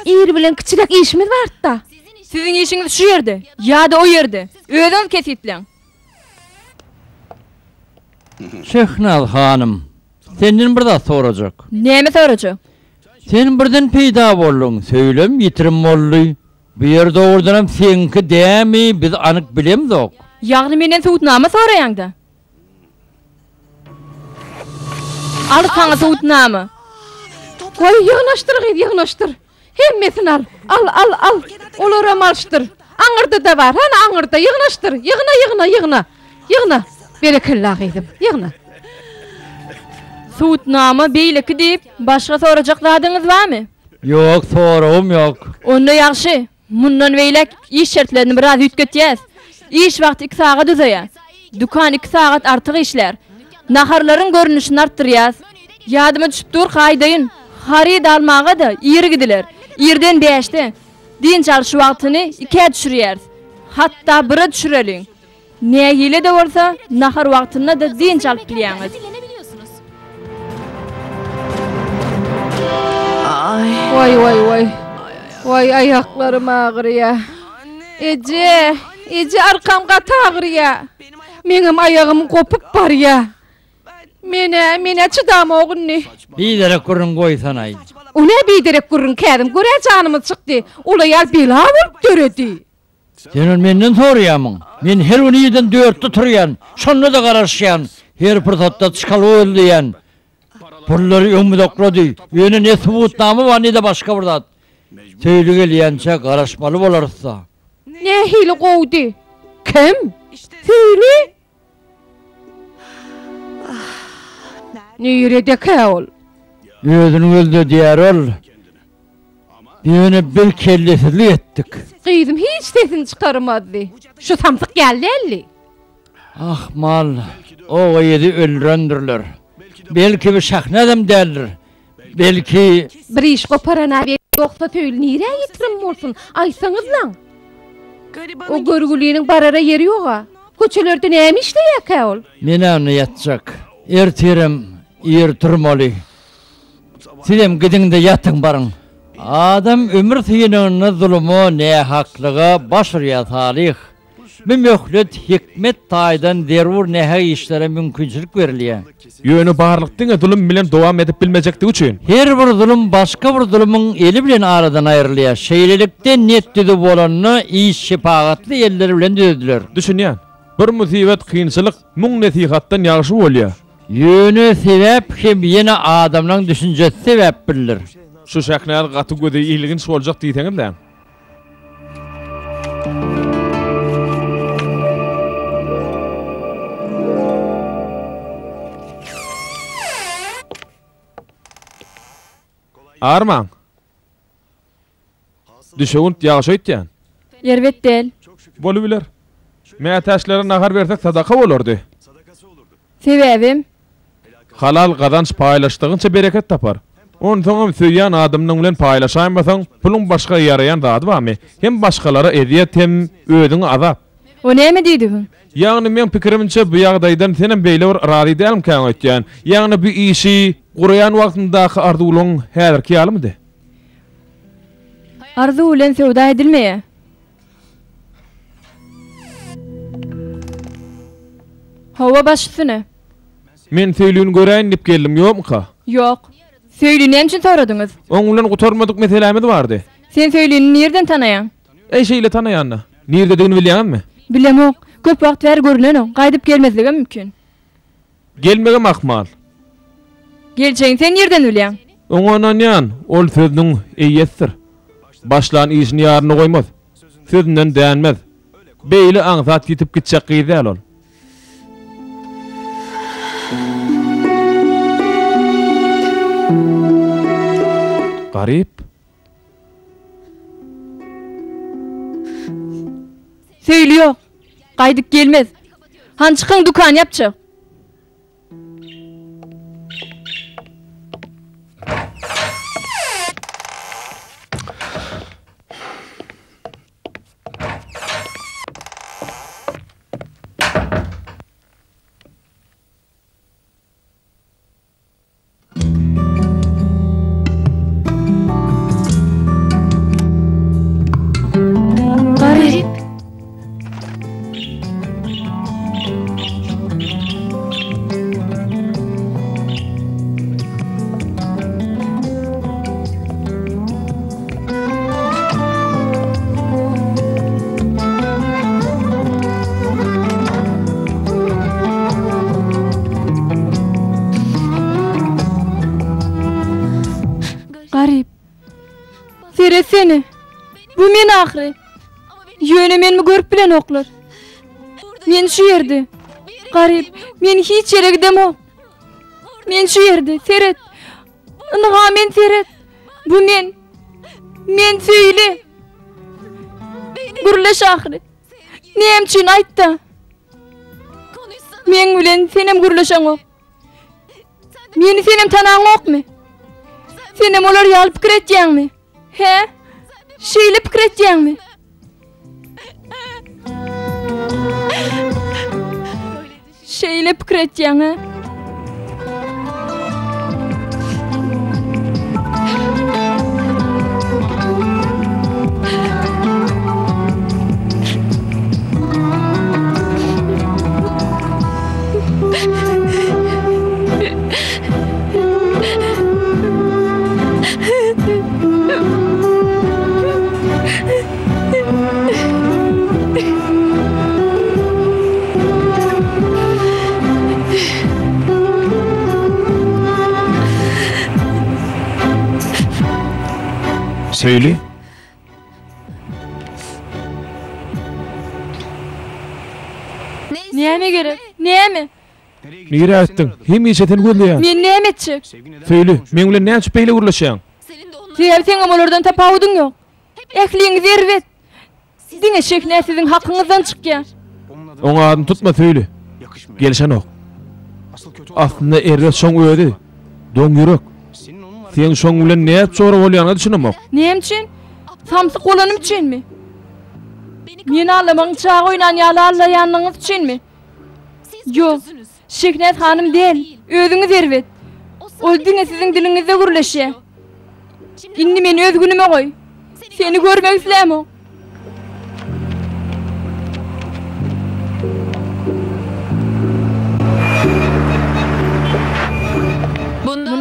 Ir bilen kiçiräk işimiz bardy-da. Siziň işiňiz şu ýerde ýa-da o ýerde. Özüňiz kesgitläň. Şehnaz hanym, senden bir zat sorajak. Näme sorajak? Sen birden peýda bolduň, söýlem ýitirim boldy. Bu ýer dogrudanam seňki dämi, biz anyk bilemzok. Ýagny menden subutnama soraýaňda? Al saňa subutnama. Goý, ýygnaşdyr gyz, ýygnaşdyr. Hemmesini al. Al, al, al. Olaram alşdyr. Aňyrda-da bar. Hany aňyrda. Ýygnaşdyr. Ýygna, ýygna, ýygna. Ýygna. Berekella gyzym. Ýygna. Subutnama beýleki diýip, başga sorajak zadyňyz barmy? Ýok, soragym ýok. Onda ýagşy. Mundan beýläk iş şertlerini biraz üýtgetýäs. Iş wagty iki sagat uzaýar. Dükan iki sagat artyk işlär. Naharlaryň görnüşini artdyrýas. Ýadyma düşüp durka aýdaýyn, haryt almaga-da ir gidiler. Irden bäşde. Dynç alyş wagtyny ikä düşürýäris. Hatda bire düşüreliň. Nähili-de bolsa, nahar wagtynda-da dynç alyp bilýäňiz. Waý, waý, waý. Waý, aýaklarym agyrýa. Eje, eje, arkam gaty agyrýa. Meňem aýagym gopup barýa. Men-ä, men-ä çydamok indi. Biderek gürrüň goýsanaý. O nä biderek gürrüň, Käzim? Gör-ä janymyz çykdy. Ol aýal bela bolup döredi. Sen ony menden soraýarmyň? Men her gün irden dörtde turýan, şonda-da garaşýan, her pursatda çykalga gözleýän. Pullary öňümize oklady, ýöne ne subutnama bar, ne-de başga bir zat. Söýli gelýänçä garaşmaly bolarys-da. Nähili gowudy! Kim? Söýli? Niredekä ol? Özüni gözledýär ol. Ýöne biz kellesizlik etdik. Gyzym hiç sesini çykarmazdy. Şu samsyk ýaly däldi. Ahmal, o gyzy öldürendirler. Belki bu Şahnazam däldir. Belki. Bir iş goparana ýoksa Söýli nirä ýitirim bolsun, aýtsaňyzlaň. O görgüliniň barara ýeri ýog-a. Köçelerde näme işleýärkä ol? Men-ä onda ýatjak. Ertirem ir turmaly. Sizem gidiň-de ýatyň baryň. Adam ömür synagynda zuluma, nähaklyga baş urýar Salyh. Bu möhlet hikmet taýdan zerur nähak işlere mümkinçilik berilýär. Ýöne barlyk diňe zulum bilen dowam edip bilmejekdigi üçin. Her bir zulum başga bir zulumyň eli bilen aradan aýrylýar. Şeýlelikde niýet düzüw bolanda iş şepagatly eller bilen düzediler. Düşünýän. Bir musybet, kynçylyk müň nesihatdan ýagşy bolýar. Ýöne sebäp hem ýene adamlaň düşünjesi sebäp bildir. Şu Şähnaz gaty gözi ilginç boljak diýseňizläň. Armaň. Düşewünt ýagşy öýtýän. Erbet däl. Bolubiler. Mätäçlere nahar bersek sadaka bolardy. Sebäbem. Halal gazanç paýlaşdygyňça bereket tapar. Onsoňam söýýän adamyň bilen paýlaşaýmasaň, puluň başga ýaraýan zady barmy? Hem başgalara ezýet, hem özüňe azap. O näme diýdigiň? Ýagny meň pikirimçe bu ýagdaýdan senem beýle bir razy dälmikäň öýtýän. Ýagny bu işi guraýan wagtyňdaky arzuwlaň häzirki ýalymydy? Arzuw bilen söwda edilmeýär. Hawa, baş üstüne. Men Söýlini göräýin diýip geldim, ýokmyka? Ýok. Söýlini näme üçin soradyňyz? Oň bilen gutarmadyk meselämiz bardy. Sen Söýlini nirden tanaýaň? Eý, şeýle tanaýan-da. Nirededigini bilýäňizmi? Bilemok. Köp wagt bäri görnenok. Gaýdyp gelmezligem mümkin. Gelmegem ahmal. Geljegini sen nirden bilýäň? Oňa ynanýan, ol sözüniň eýesidir. Başlan işini ýaryna goýmaz. Sözünden dänmez. Beýle aňsat ýitip gitjek gyz däl ol. Garyp. Söýli ýok. Gaýdyp gelmez. Han çykyň dükany ýapjak. Garyp. Garyp. Seretsene. Bu men ahyry. Ýöne menmi görüp bilenoklar. Men şu ýerde. Garyp, men hiç ýere gidemok. Men şu ýerde, seret. Ynha men seret. Bu men. Men söýli. Gürleş ahyry. Näme üçin aýtda? Meň bilen senem gürleşeňok. Meni senem tanaňokmy? Senem olar ýaly pikir etýäňmi? Hä? Şeýle pikir etýäňmi? Şeýle pikir etýäň, hä? Söýli. Näme gerek? Näme? Nirä gitdiň? Hemişe seni gözleýän. Men näme etjek? Söýli, meň bilen näme üçin beýle gürleşýäň? Sebäbi seňem olardan tapawudyň ýok. Ähliňiz erbet. Diňe Şehnä siziň hakyňyzdan çykýar. Oň adyny tutma Söýli. Gelşenok. Aslynda erbet şoň özi. Doň ýürek. Seň şoň bilen nädip jora bolýanyňa düşünemok. Näme üçin? Samsyk bolanym üçinmi? Meni aldamagyň çaga oýnan ýaly aldaýanlygyňyz üçinmi? Ýok, Şehnäz hanym däl, özüňiz erbet. Ol diňe siziň diliňizde gürleşýär. Indi meni öz günüme goý. Seni görmek islämok.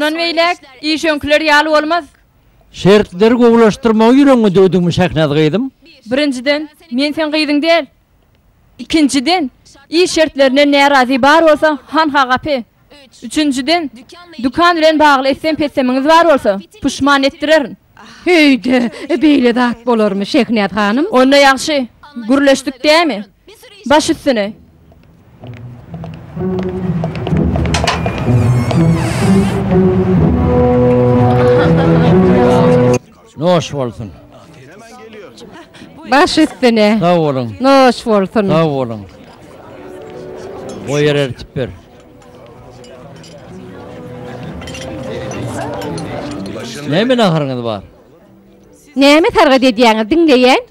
Mundan beýläk iş öňküler ýaly bolmaz. Şertleri gowulaşdyrmagy ýüregiňe düwdüňmi, Şähnaz gyzym? Birinjiden, men seň gyzyň däl. Ikinjiden, iş şertlerinden närazy bar bolsa, hanha gapy. Üçünjiden, dükan bilen bagly etsem-petsemiňiz bar bolsa, puşman etdirerin. Heý-de, beýle zat bolarmy, Şehnaz hanym? Onda ýagşy, gürleşdik dämi? Baş üstüne. Noş bolsun. Baş üstüne. Sag boluň. Noş bolsun. Sag boluň. O ýere eltip ber. Näme naharyňyz bar? Näme sargyt edýäňiz, diňleýän?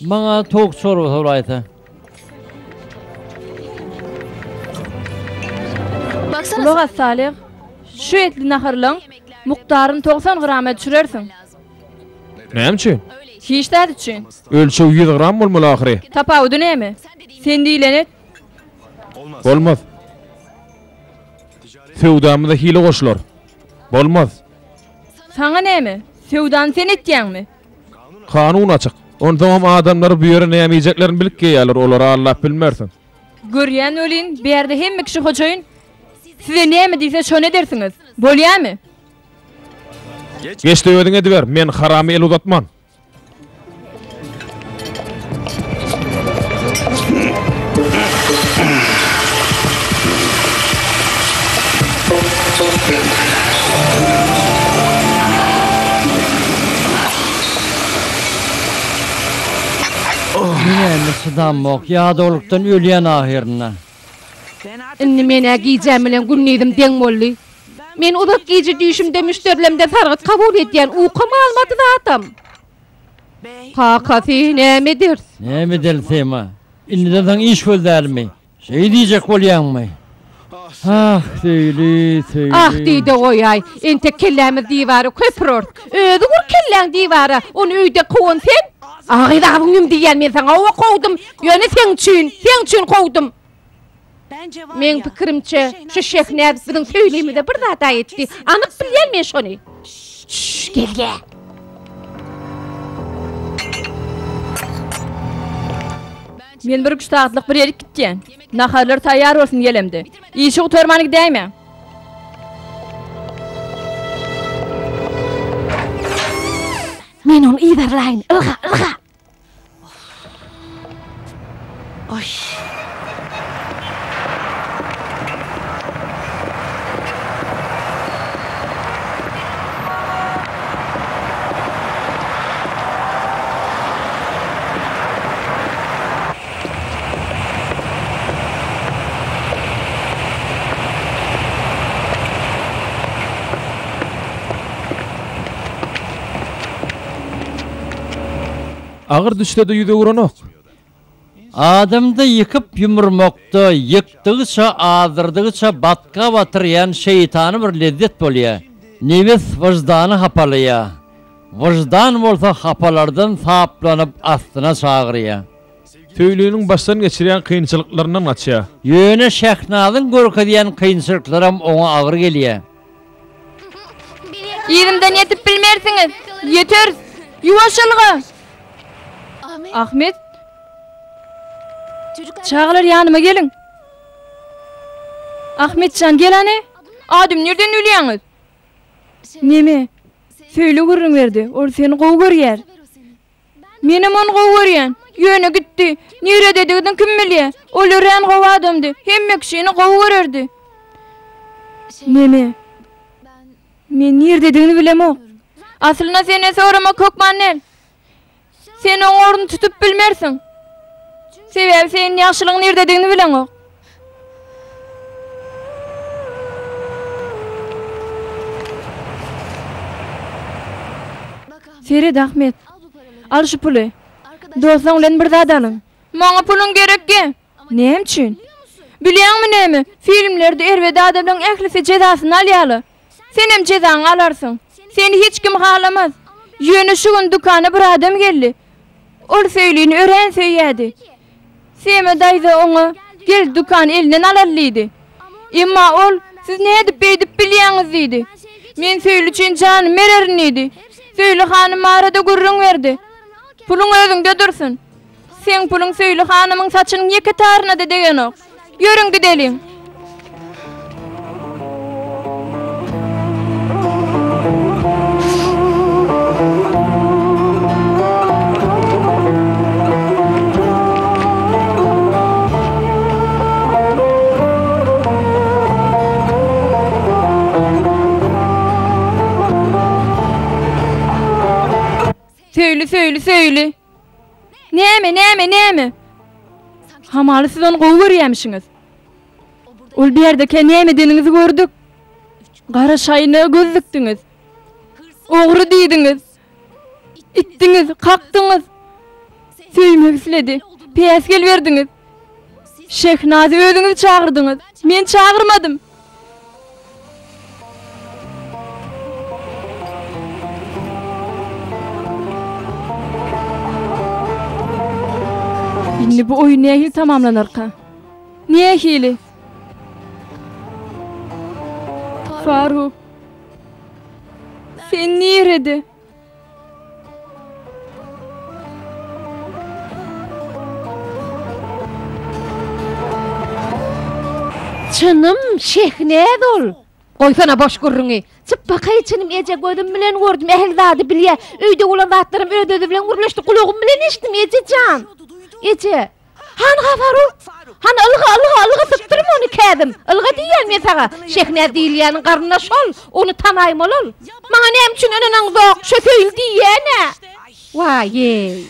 Maňa towuk çorbasy bolaýsa. Gulak as Salyh, şu etli naharlaň mukdaryny 90 grama düşürersiň. Näme üçin? Hiç zat üçin. Ölçeg 100 gram bolmaly ahyry. Tapawudy näme? Sen diýlen et. Bolmaz. Söwdamyza hile goşular. Bolmaz. Saňa näme? Söwdany sen etýäňmi? Kanun açyk. Onsoňam adamlar bu ýere näme iýjeklerini bilip gelýärler, olary aldap bilmersiň. Görýän welin, bärde hemme kişi hojaýyn. Size näme diýse, şony edersiňiz. Bolýamy? Geç-de özüň ediber, men harama el uzatman. Menem çydamok, ýadawlykdan ölýän ahyrynda. Indi men-ä gijäm bilen gündizim deň boldy. Men uzak gije düýşümde müşderilemden sargyt kabul edýän, ukam almady zadam. Kakasy, näme ederis? Näme edeli Sema? Indiden soň iş gözlälimi? Şeý diýjek bolýaňmy? Ah, Söýli, Söýli. Ah diý-de goýaý. Entek kellämiz diwara köp urar. Özi ur kelläň diwara, ony öýden kowan sen. A gyz agzyňy ýum diýýän men saňa hawa kowdum. Ýöne seň üçin, seň üçin kowdum. Meň pikirimçe, şu Şehnäz biziň Söýlimize bir zat aýtdy. Anyk bilýän men şony. Şşş, gel-gä. Men bir üç sagatlyk bir ýerik gitýän. Naharlar taýýar bolsun gelemde. Işi gutarman gidäýmäň. Men ony yzarlaýyn. Ylga, ylga. Agyr düşse-de ýüz öwrenok. Adamda ýykyp-ýumurmakda, ýykdygyça, azdyrdygyça batga batyrýan şeýtany bir lezzet bolýar. Nebis wyždany hapalaýar. Wyždan bolsa hapalardan saplanyp aslyna çagyrýar. Söýliniň başdan geçirýän kynçylyklaryndan gaçýar. Ýöne Şähnazyň görkezýän kynçylyklaram oňa agyr gelýär. Yzymdan ýetip bilmersiňiz. Ýeteris. Ýuwaş ylga! Ahmet. Çagalar ýanyma geliň. Ahmetjan gel hany. Adymy nirden bilýäňiz? Neme? Söýli gürrüň berdi. Ol seni gowy görýär. Menem ony gowy görýän. Ýöne gitdi. Nirededigini kim bilýär. Ol örän gowy adamdy. Hemme kişini gowy görerdi. Neme? Men nirededigini bilemok. Aslynda senden soramak hökman däl. Sen oň ornuny tutup bilmersiň. Sebäbi sen ýagşylygyň nirededigini bileňok. Seret, Ahmet. Al şu puly. Dostuň bilen bir zat alyň. Maňa puluň gerekge. Näme üçin? Bilýäňmi näme? Filmlerde erbet adamlaryň ählisi jezasyny alýarlar. Senem jezaňy alarsyň. Seni hiç kim halamaz. Ýöne şu gün dükana bir adam geldi. Ol Söýlini örän söýýärdi. Sema daýza oňa, Gel, dükany elinden alaly diýdi. Emma ol, Siz nädip beýdip bilýäňiz diýdi. Men Söýli üçin janymy bererin diýdi. Söýli hanym barada gürrüň berdi. Puluň özüňde dursun. Seň puluň Söýli hanymyň saçynyň ýeke taryna-da degenok. Ýörüň gideliň. Söýli, söýli, söýli. Näme, näme, näme? Hamala siz ony gowy görýämişiňiz. Ol bu ýerdekä näme edeniňizi gördük. Gara şaýyna göz dikdiňiz. Ogry diýdiňiz. Itdiňiz, kakdyňyz. Söýmek isledi. Päsgel berdiňiz. Şehnazy özüňiz çagyrdyňyz. Men çagyrmadym. Indi bu oýun nähili tamamlanarka? Nähili? Faruk. Sen nirede? Çynym, şehnäz ol. Goýsana boş gürrüňi. Çypbakaý çynym eje gözüm bilen gördüm, ähli zady bilýä. Öýde bolan zatlaram öz-özi bilen gürleşdi, gulagym bilen eşitdim eje jan. Eje. Hanha Faruk? Hany ylga, ylga, ylga sypdyrma ony Käzim. Ylga diýýän men saňa. Şehnäz diýilýäniň garyndaşy ol. Ony tanaýmaly ol. Maňa näme üçin ynanaňzok? Şo söýli diýýän-ä. Waý-eý.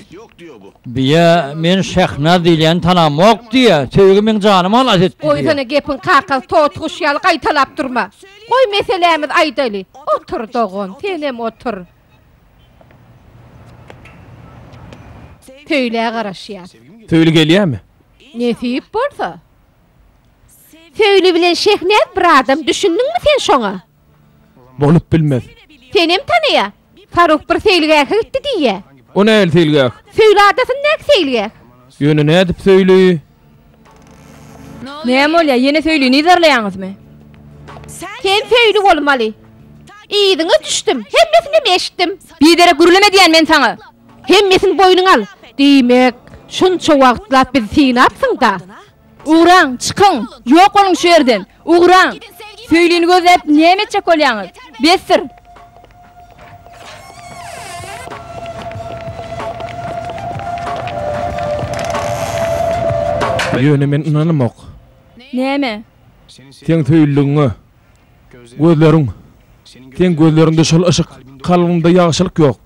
Biýa men Şehnaz diýilýäni tanamok diýýä. Söýgi meň janymy halas etdi diýýä. Goýsana gepiň kakasy toty guş ýaly gaýtalap durma. Goý meselämizi aýdaly. Otur dogan, senem otur. Söýlä garaşýas. Söýli gelýämi? Nesip bolsa. Söýli bilen Şehnäz bir adam düşündiňmi sen şoňa? Bolup bilmez. Senem tanaýa. Faruk bir seýilgähe gitdi diýýä. O nähili seýilgäh? Söýli adasyndaky seýilgäh. Ýöne nädip Söýli? Näme bolýa, ýene Söýlini yzarlaýaňyzmy? Sen Söýli bolmaly. Yzyňa düşdüm, hemmesinem eşitdim. Biderek gürleme diýýän men saňa. Hemmesini boýnuňa al. Diýmek, şunça wagtlap bizi synapsyň-da. Ugraň, çykyň, ýok boluň şu ýerden. Ugraň! Söýlini gözläp näme etjek bolýaňyz? Besdir! Ýöne men ynanamok. Näme? Seň söýlüligiňe. Gözleriň. Seň gözleriňde şol yşyk, kalbyňda ýagşylyk ýok.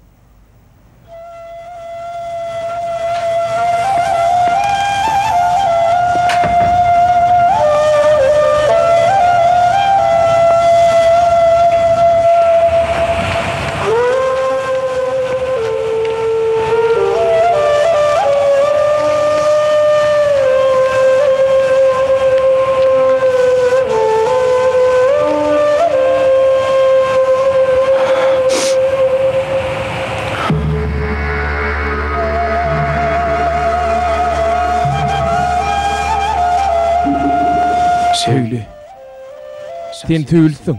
Söýli. Sen söýlüsiň.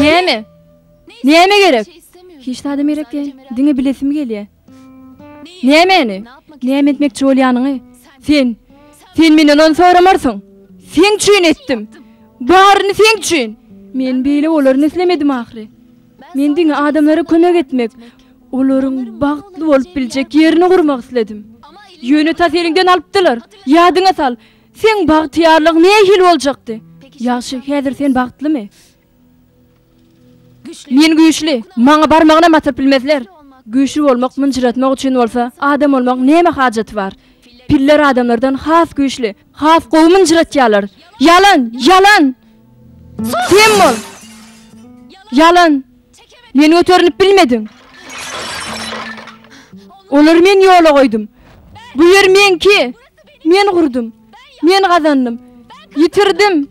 Näme? Näme gerek? Hiç zadam gerek däl. Diňe bilesim gelýär. Nämäni? Näme etmekçi bolýanyňy? Sen, sen menden ony soramarsyň. Seň üçin etdim. Baryny seň üçin. Men beýle bolaryny islemedim ahyry. Men diňe adamlara kömek etmek, olaryň bagtly bolup biljek ýerini gurmak isledim. Ýöne tas eliňden alypdylar. Ýadyňa sal, seň bagtyýarlygyň nähili boljakdy? Ýagşy, häzir sen bagtlymy? Men güýçli, maňa barmagynam atyp bilmezler. Güýçli bolmak mynjyratmak üçin bolsa, adam bolmagyň näme hajaty bar? Piller adamlardan has güýçli, has gowy mynjyratýarlar. Ýalan! Ýalan! Sem bol! Ýalan! Meni göterinip bilmediň. Olary men ýola goýdum. Bu ýer meňki. Men gurdum. Men gazandym. Ýitirdim.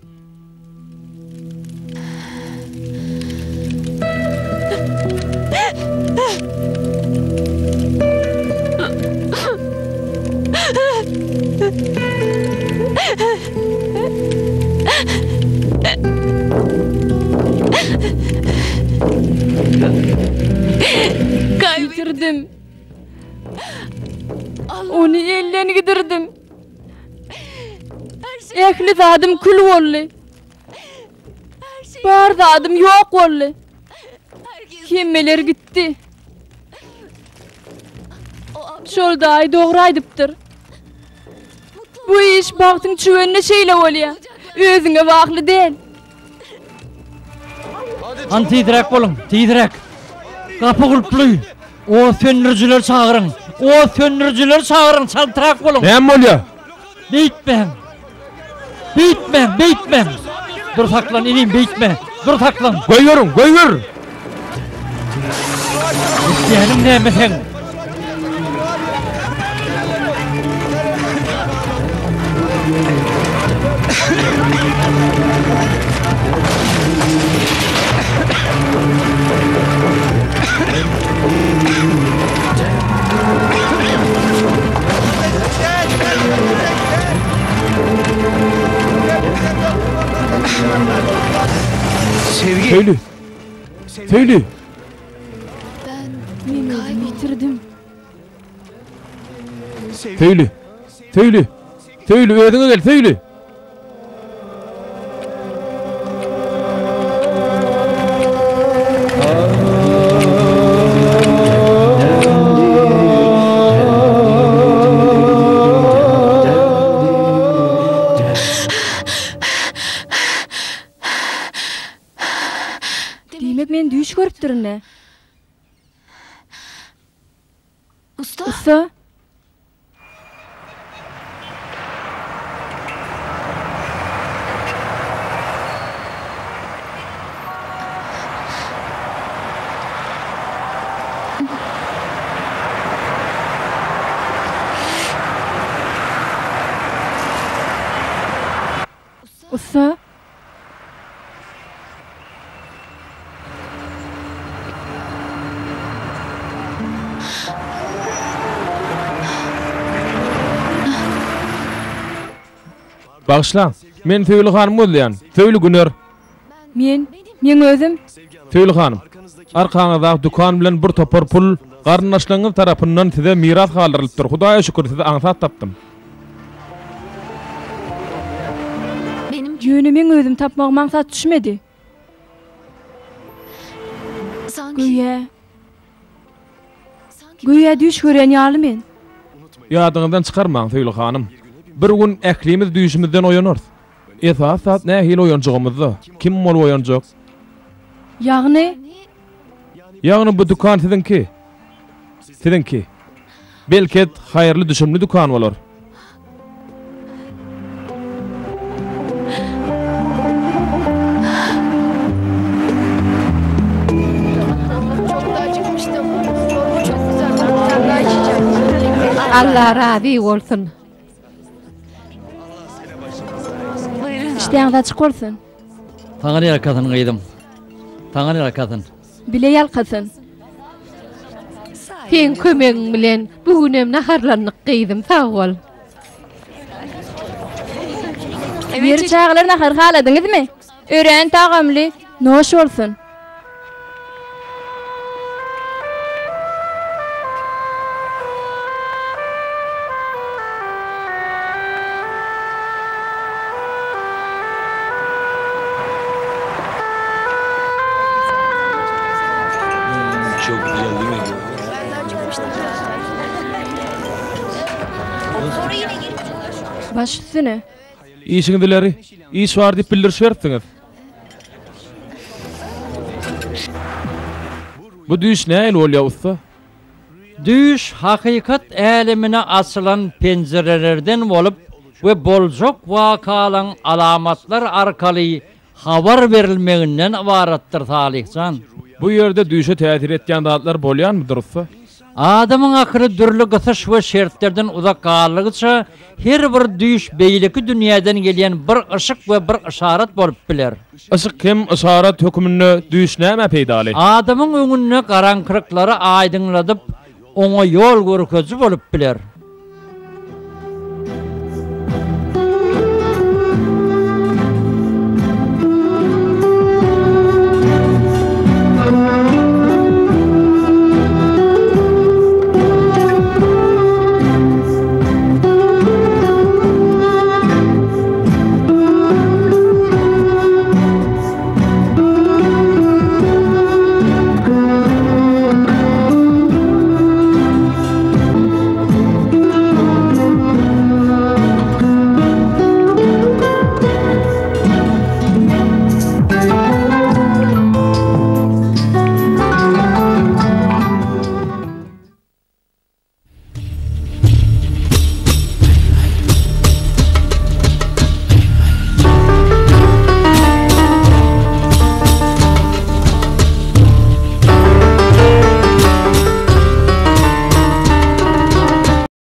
Ýitirdim. Ony elden gidirdim. Ähli zadym kül boldy. Bar zadym ýok boldy. Hemmeler gitdi. Şol daýy dogry aýdypdyr. Bu iş bagtyň çüwenine şeýle bolýar. Özüňe bagly däl. Hany tizräk boluň, tizräk. Gapy gulply. Ot söndürijileri çagyryň. Ot söndürijileri çagyryň, çaltrak boluň. Näme bolýar? Beýtmäň. Beýtmäň, beýtmäň. Dur saklan inim, beýtme. Dur saklan. Goýberiň, goýber. Etýäniň näme seň? Söýli. Söýli. Men özümi ýitirdim. Söýli. Söýli. Söýli özüňe gel, söýli. Diýmek men düýş görüpdirin-dä. Ussa. Ussa. Bagyşlaň, men Söýli hanymy gözleýän. Söýli Güner. Men, meň özüm. Söýli hanym, arkaňyzdaky dükan bilen bir topar pul garyndaşlaryňyz tarapyndan size miras galdyrylypdyr. Hudaýa şükür, sizi aňsat tapdym. Ýöne meň özüm tapmagym aňsat düşmedi. Göýä, göýä düýş görýän ýaly men. Ýadyňyzdan çykarmaň, Söýli hanym. Bir gün ählimiz düýşümizden oýanarys. Esasy zat nähili oýanjagymyzda. Kim bolup oýanjak? Ýagny? Ýagny bu dükan siziňki. Siziňki. Belket haýyrly düşümli dükan bolar. Allah razy bolsun. Işdäňiz açyk bolsun. Saňa ýalkasyn gyzym. Saňa ýalkasyn. Bile ýalkasyn. Seň kömegiň bilen bu günem naharlandyk gyzym sag bol. Ýeri çagalar nahary haladyňyzmy? Örän tagamly. Noş bolsun. Baş üstüne. Işiňiz ileri. Iş bar diýip bildiriş beripsiňiz. Bu düýş nähili bolýar ussa? Düýş hakykat älemine açylan penjirelerden bolup we boljak wakalaň alamatlar arkaly habar berilmeginden ybaratdyr Salyh jan. Bu ýerde düýşe täsir etýän zatlar bolýanmydyr ussa? Adamyň akyly dürli gysyş we şertlerden uzak galdygyça, her bir düýş beýleki dünýäden gelýän bir yşyk we bir yşarat bolup biler. Yşyk hem yşarat höküminde düýş nämä peýdaly? Adamyň öňünde garaňkylyklary aýdyňladyp, oňa ýol görkeziji bolup biler.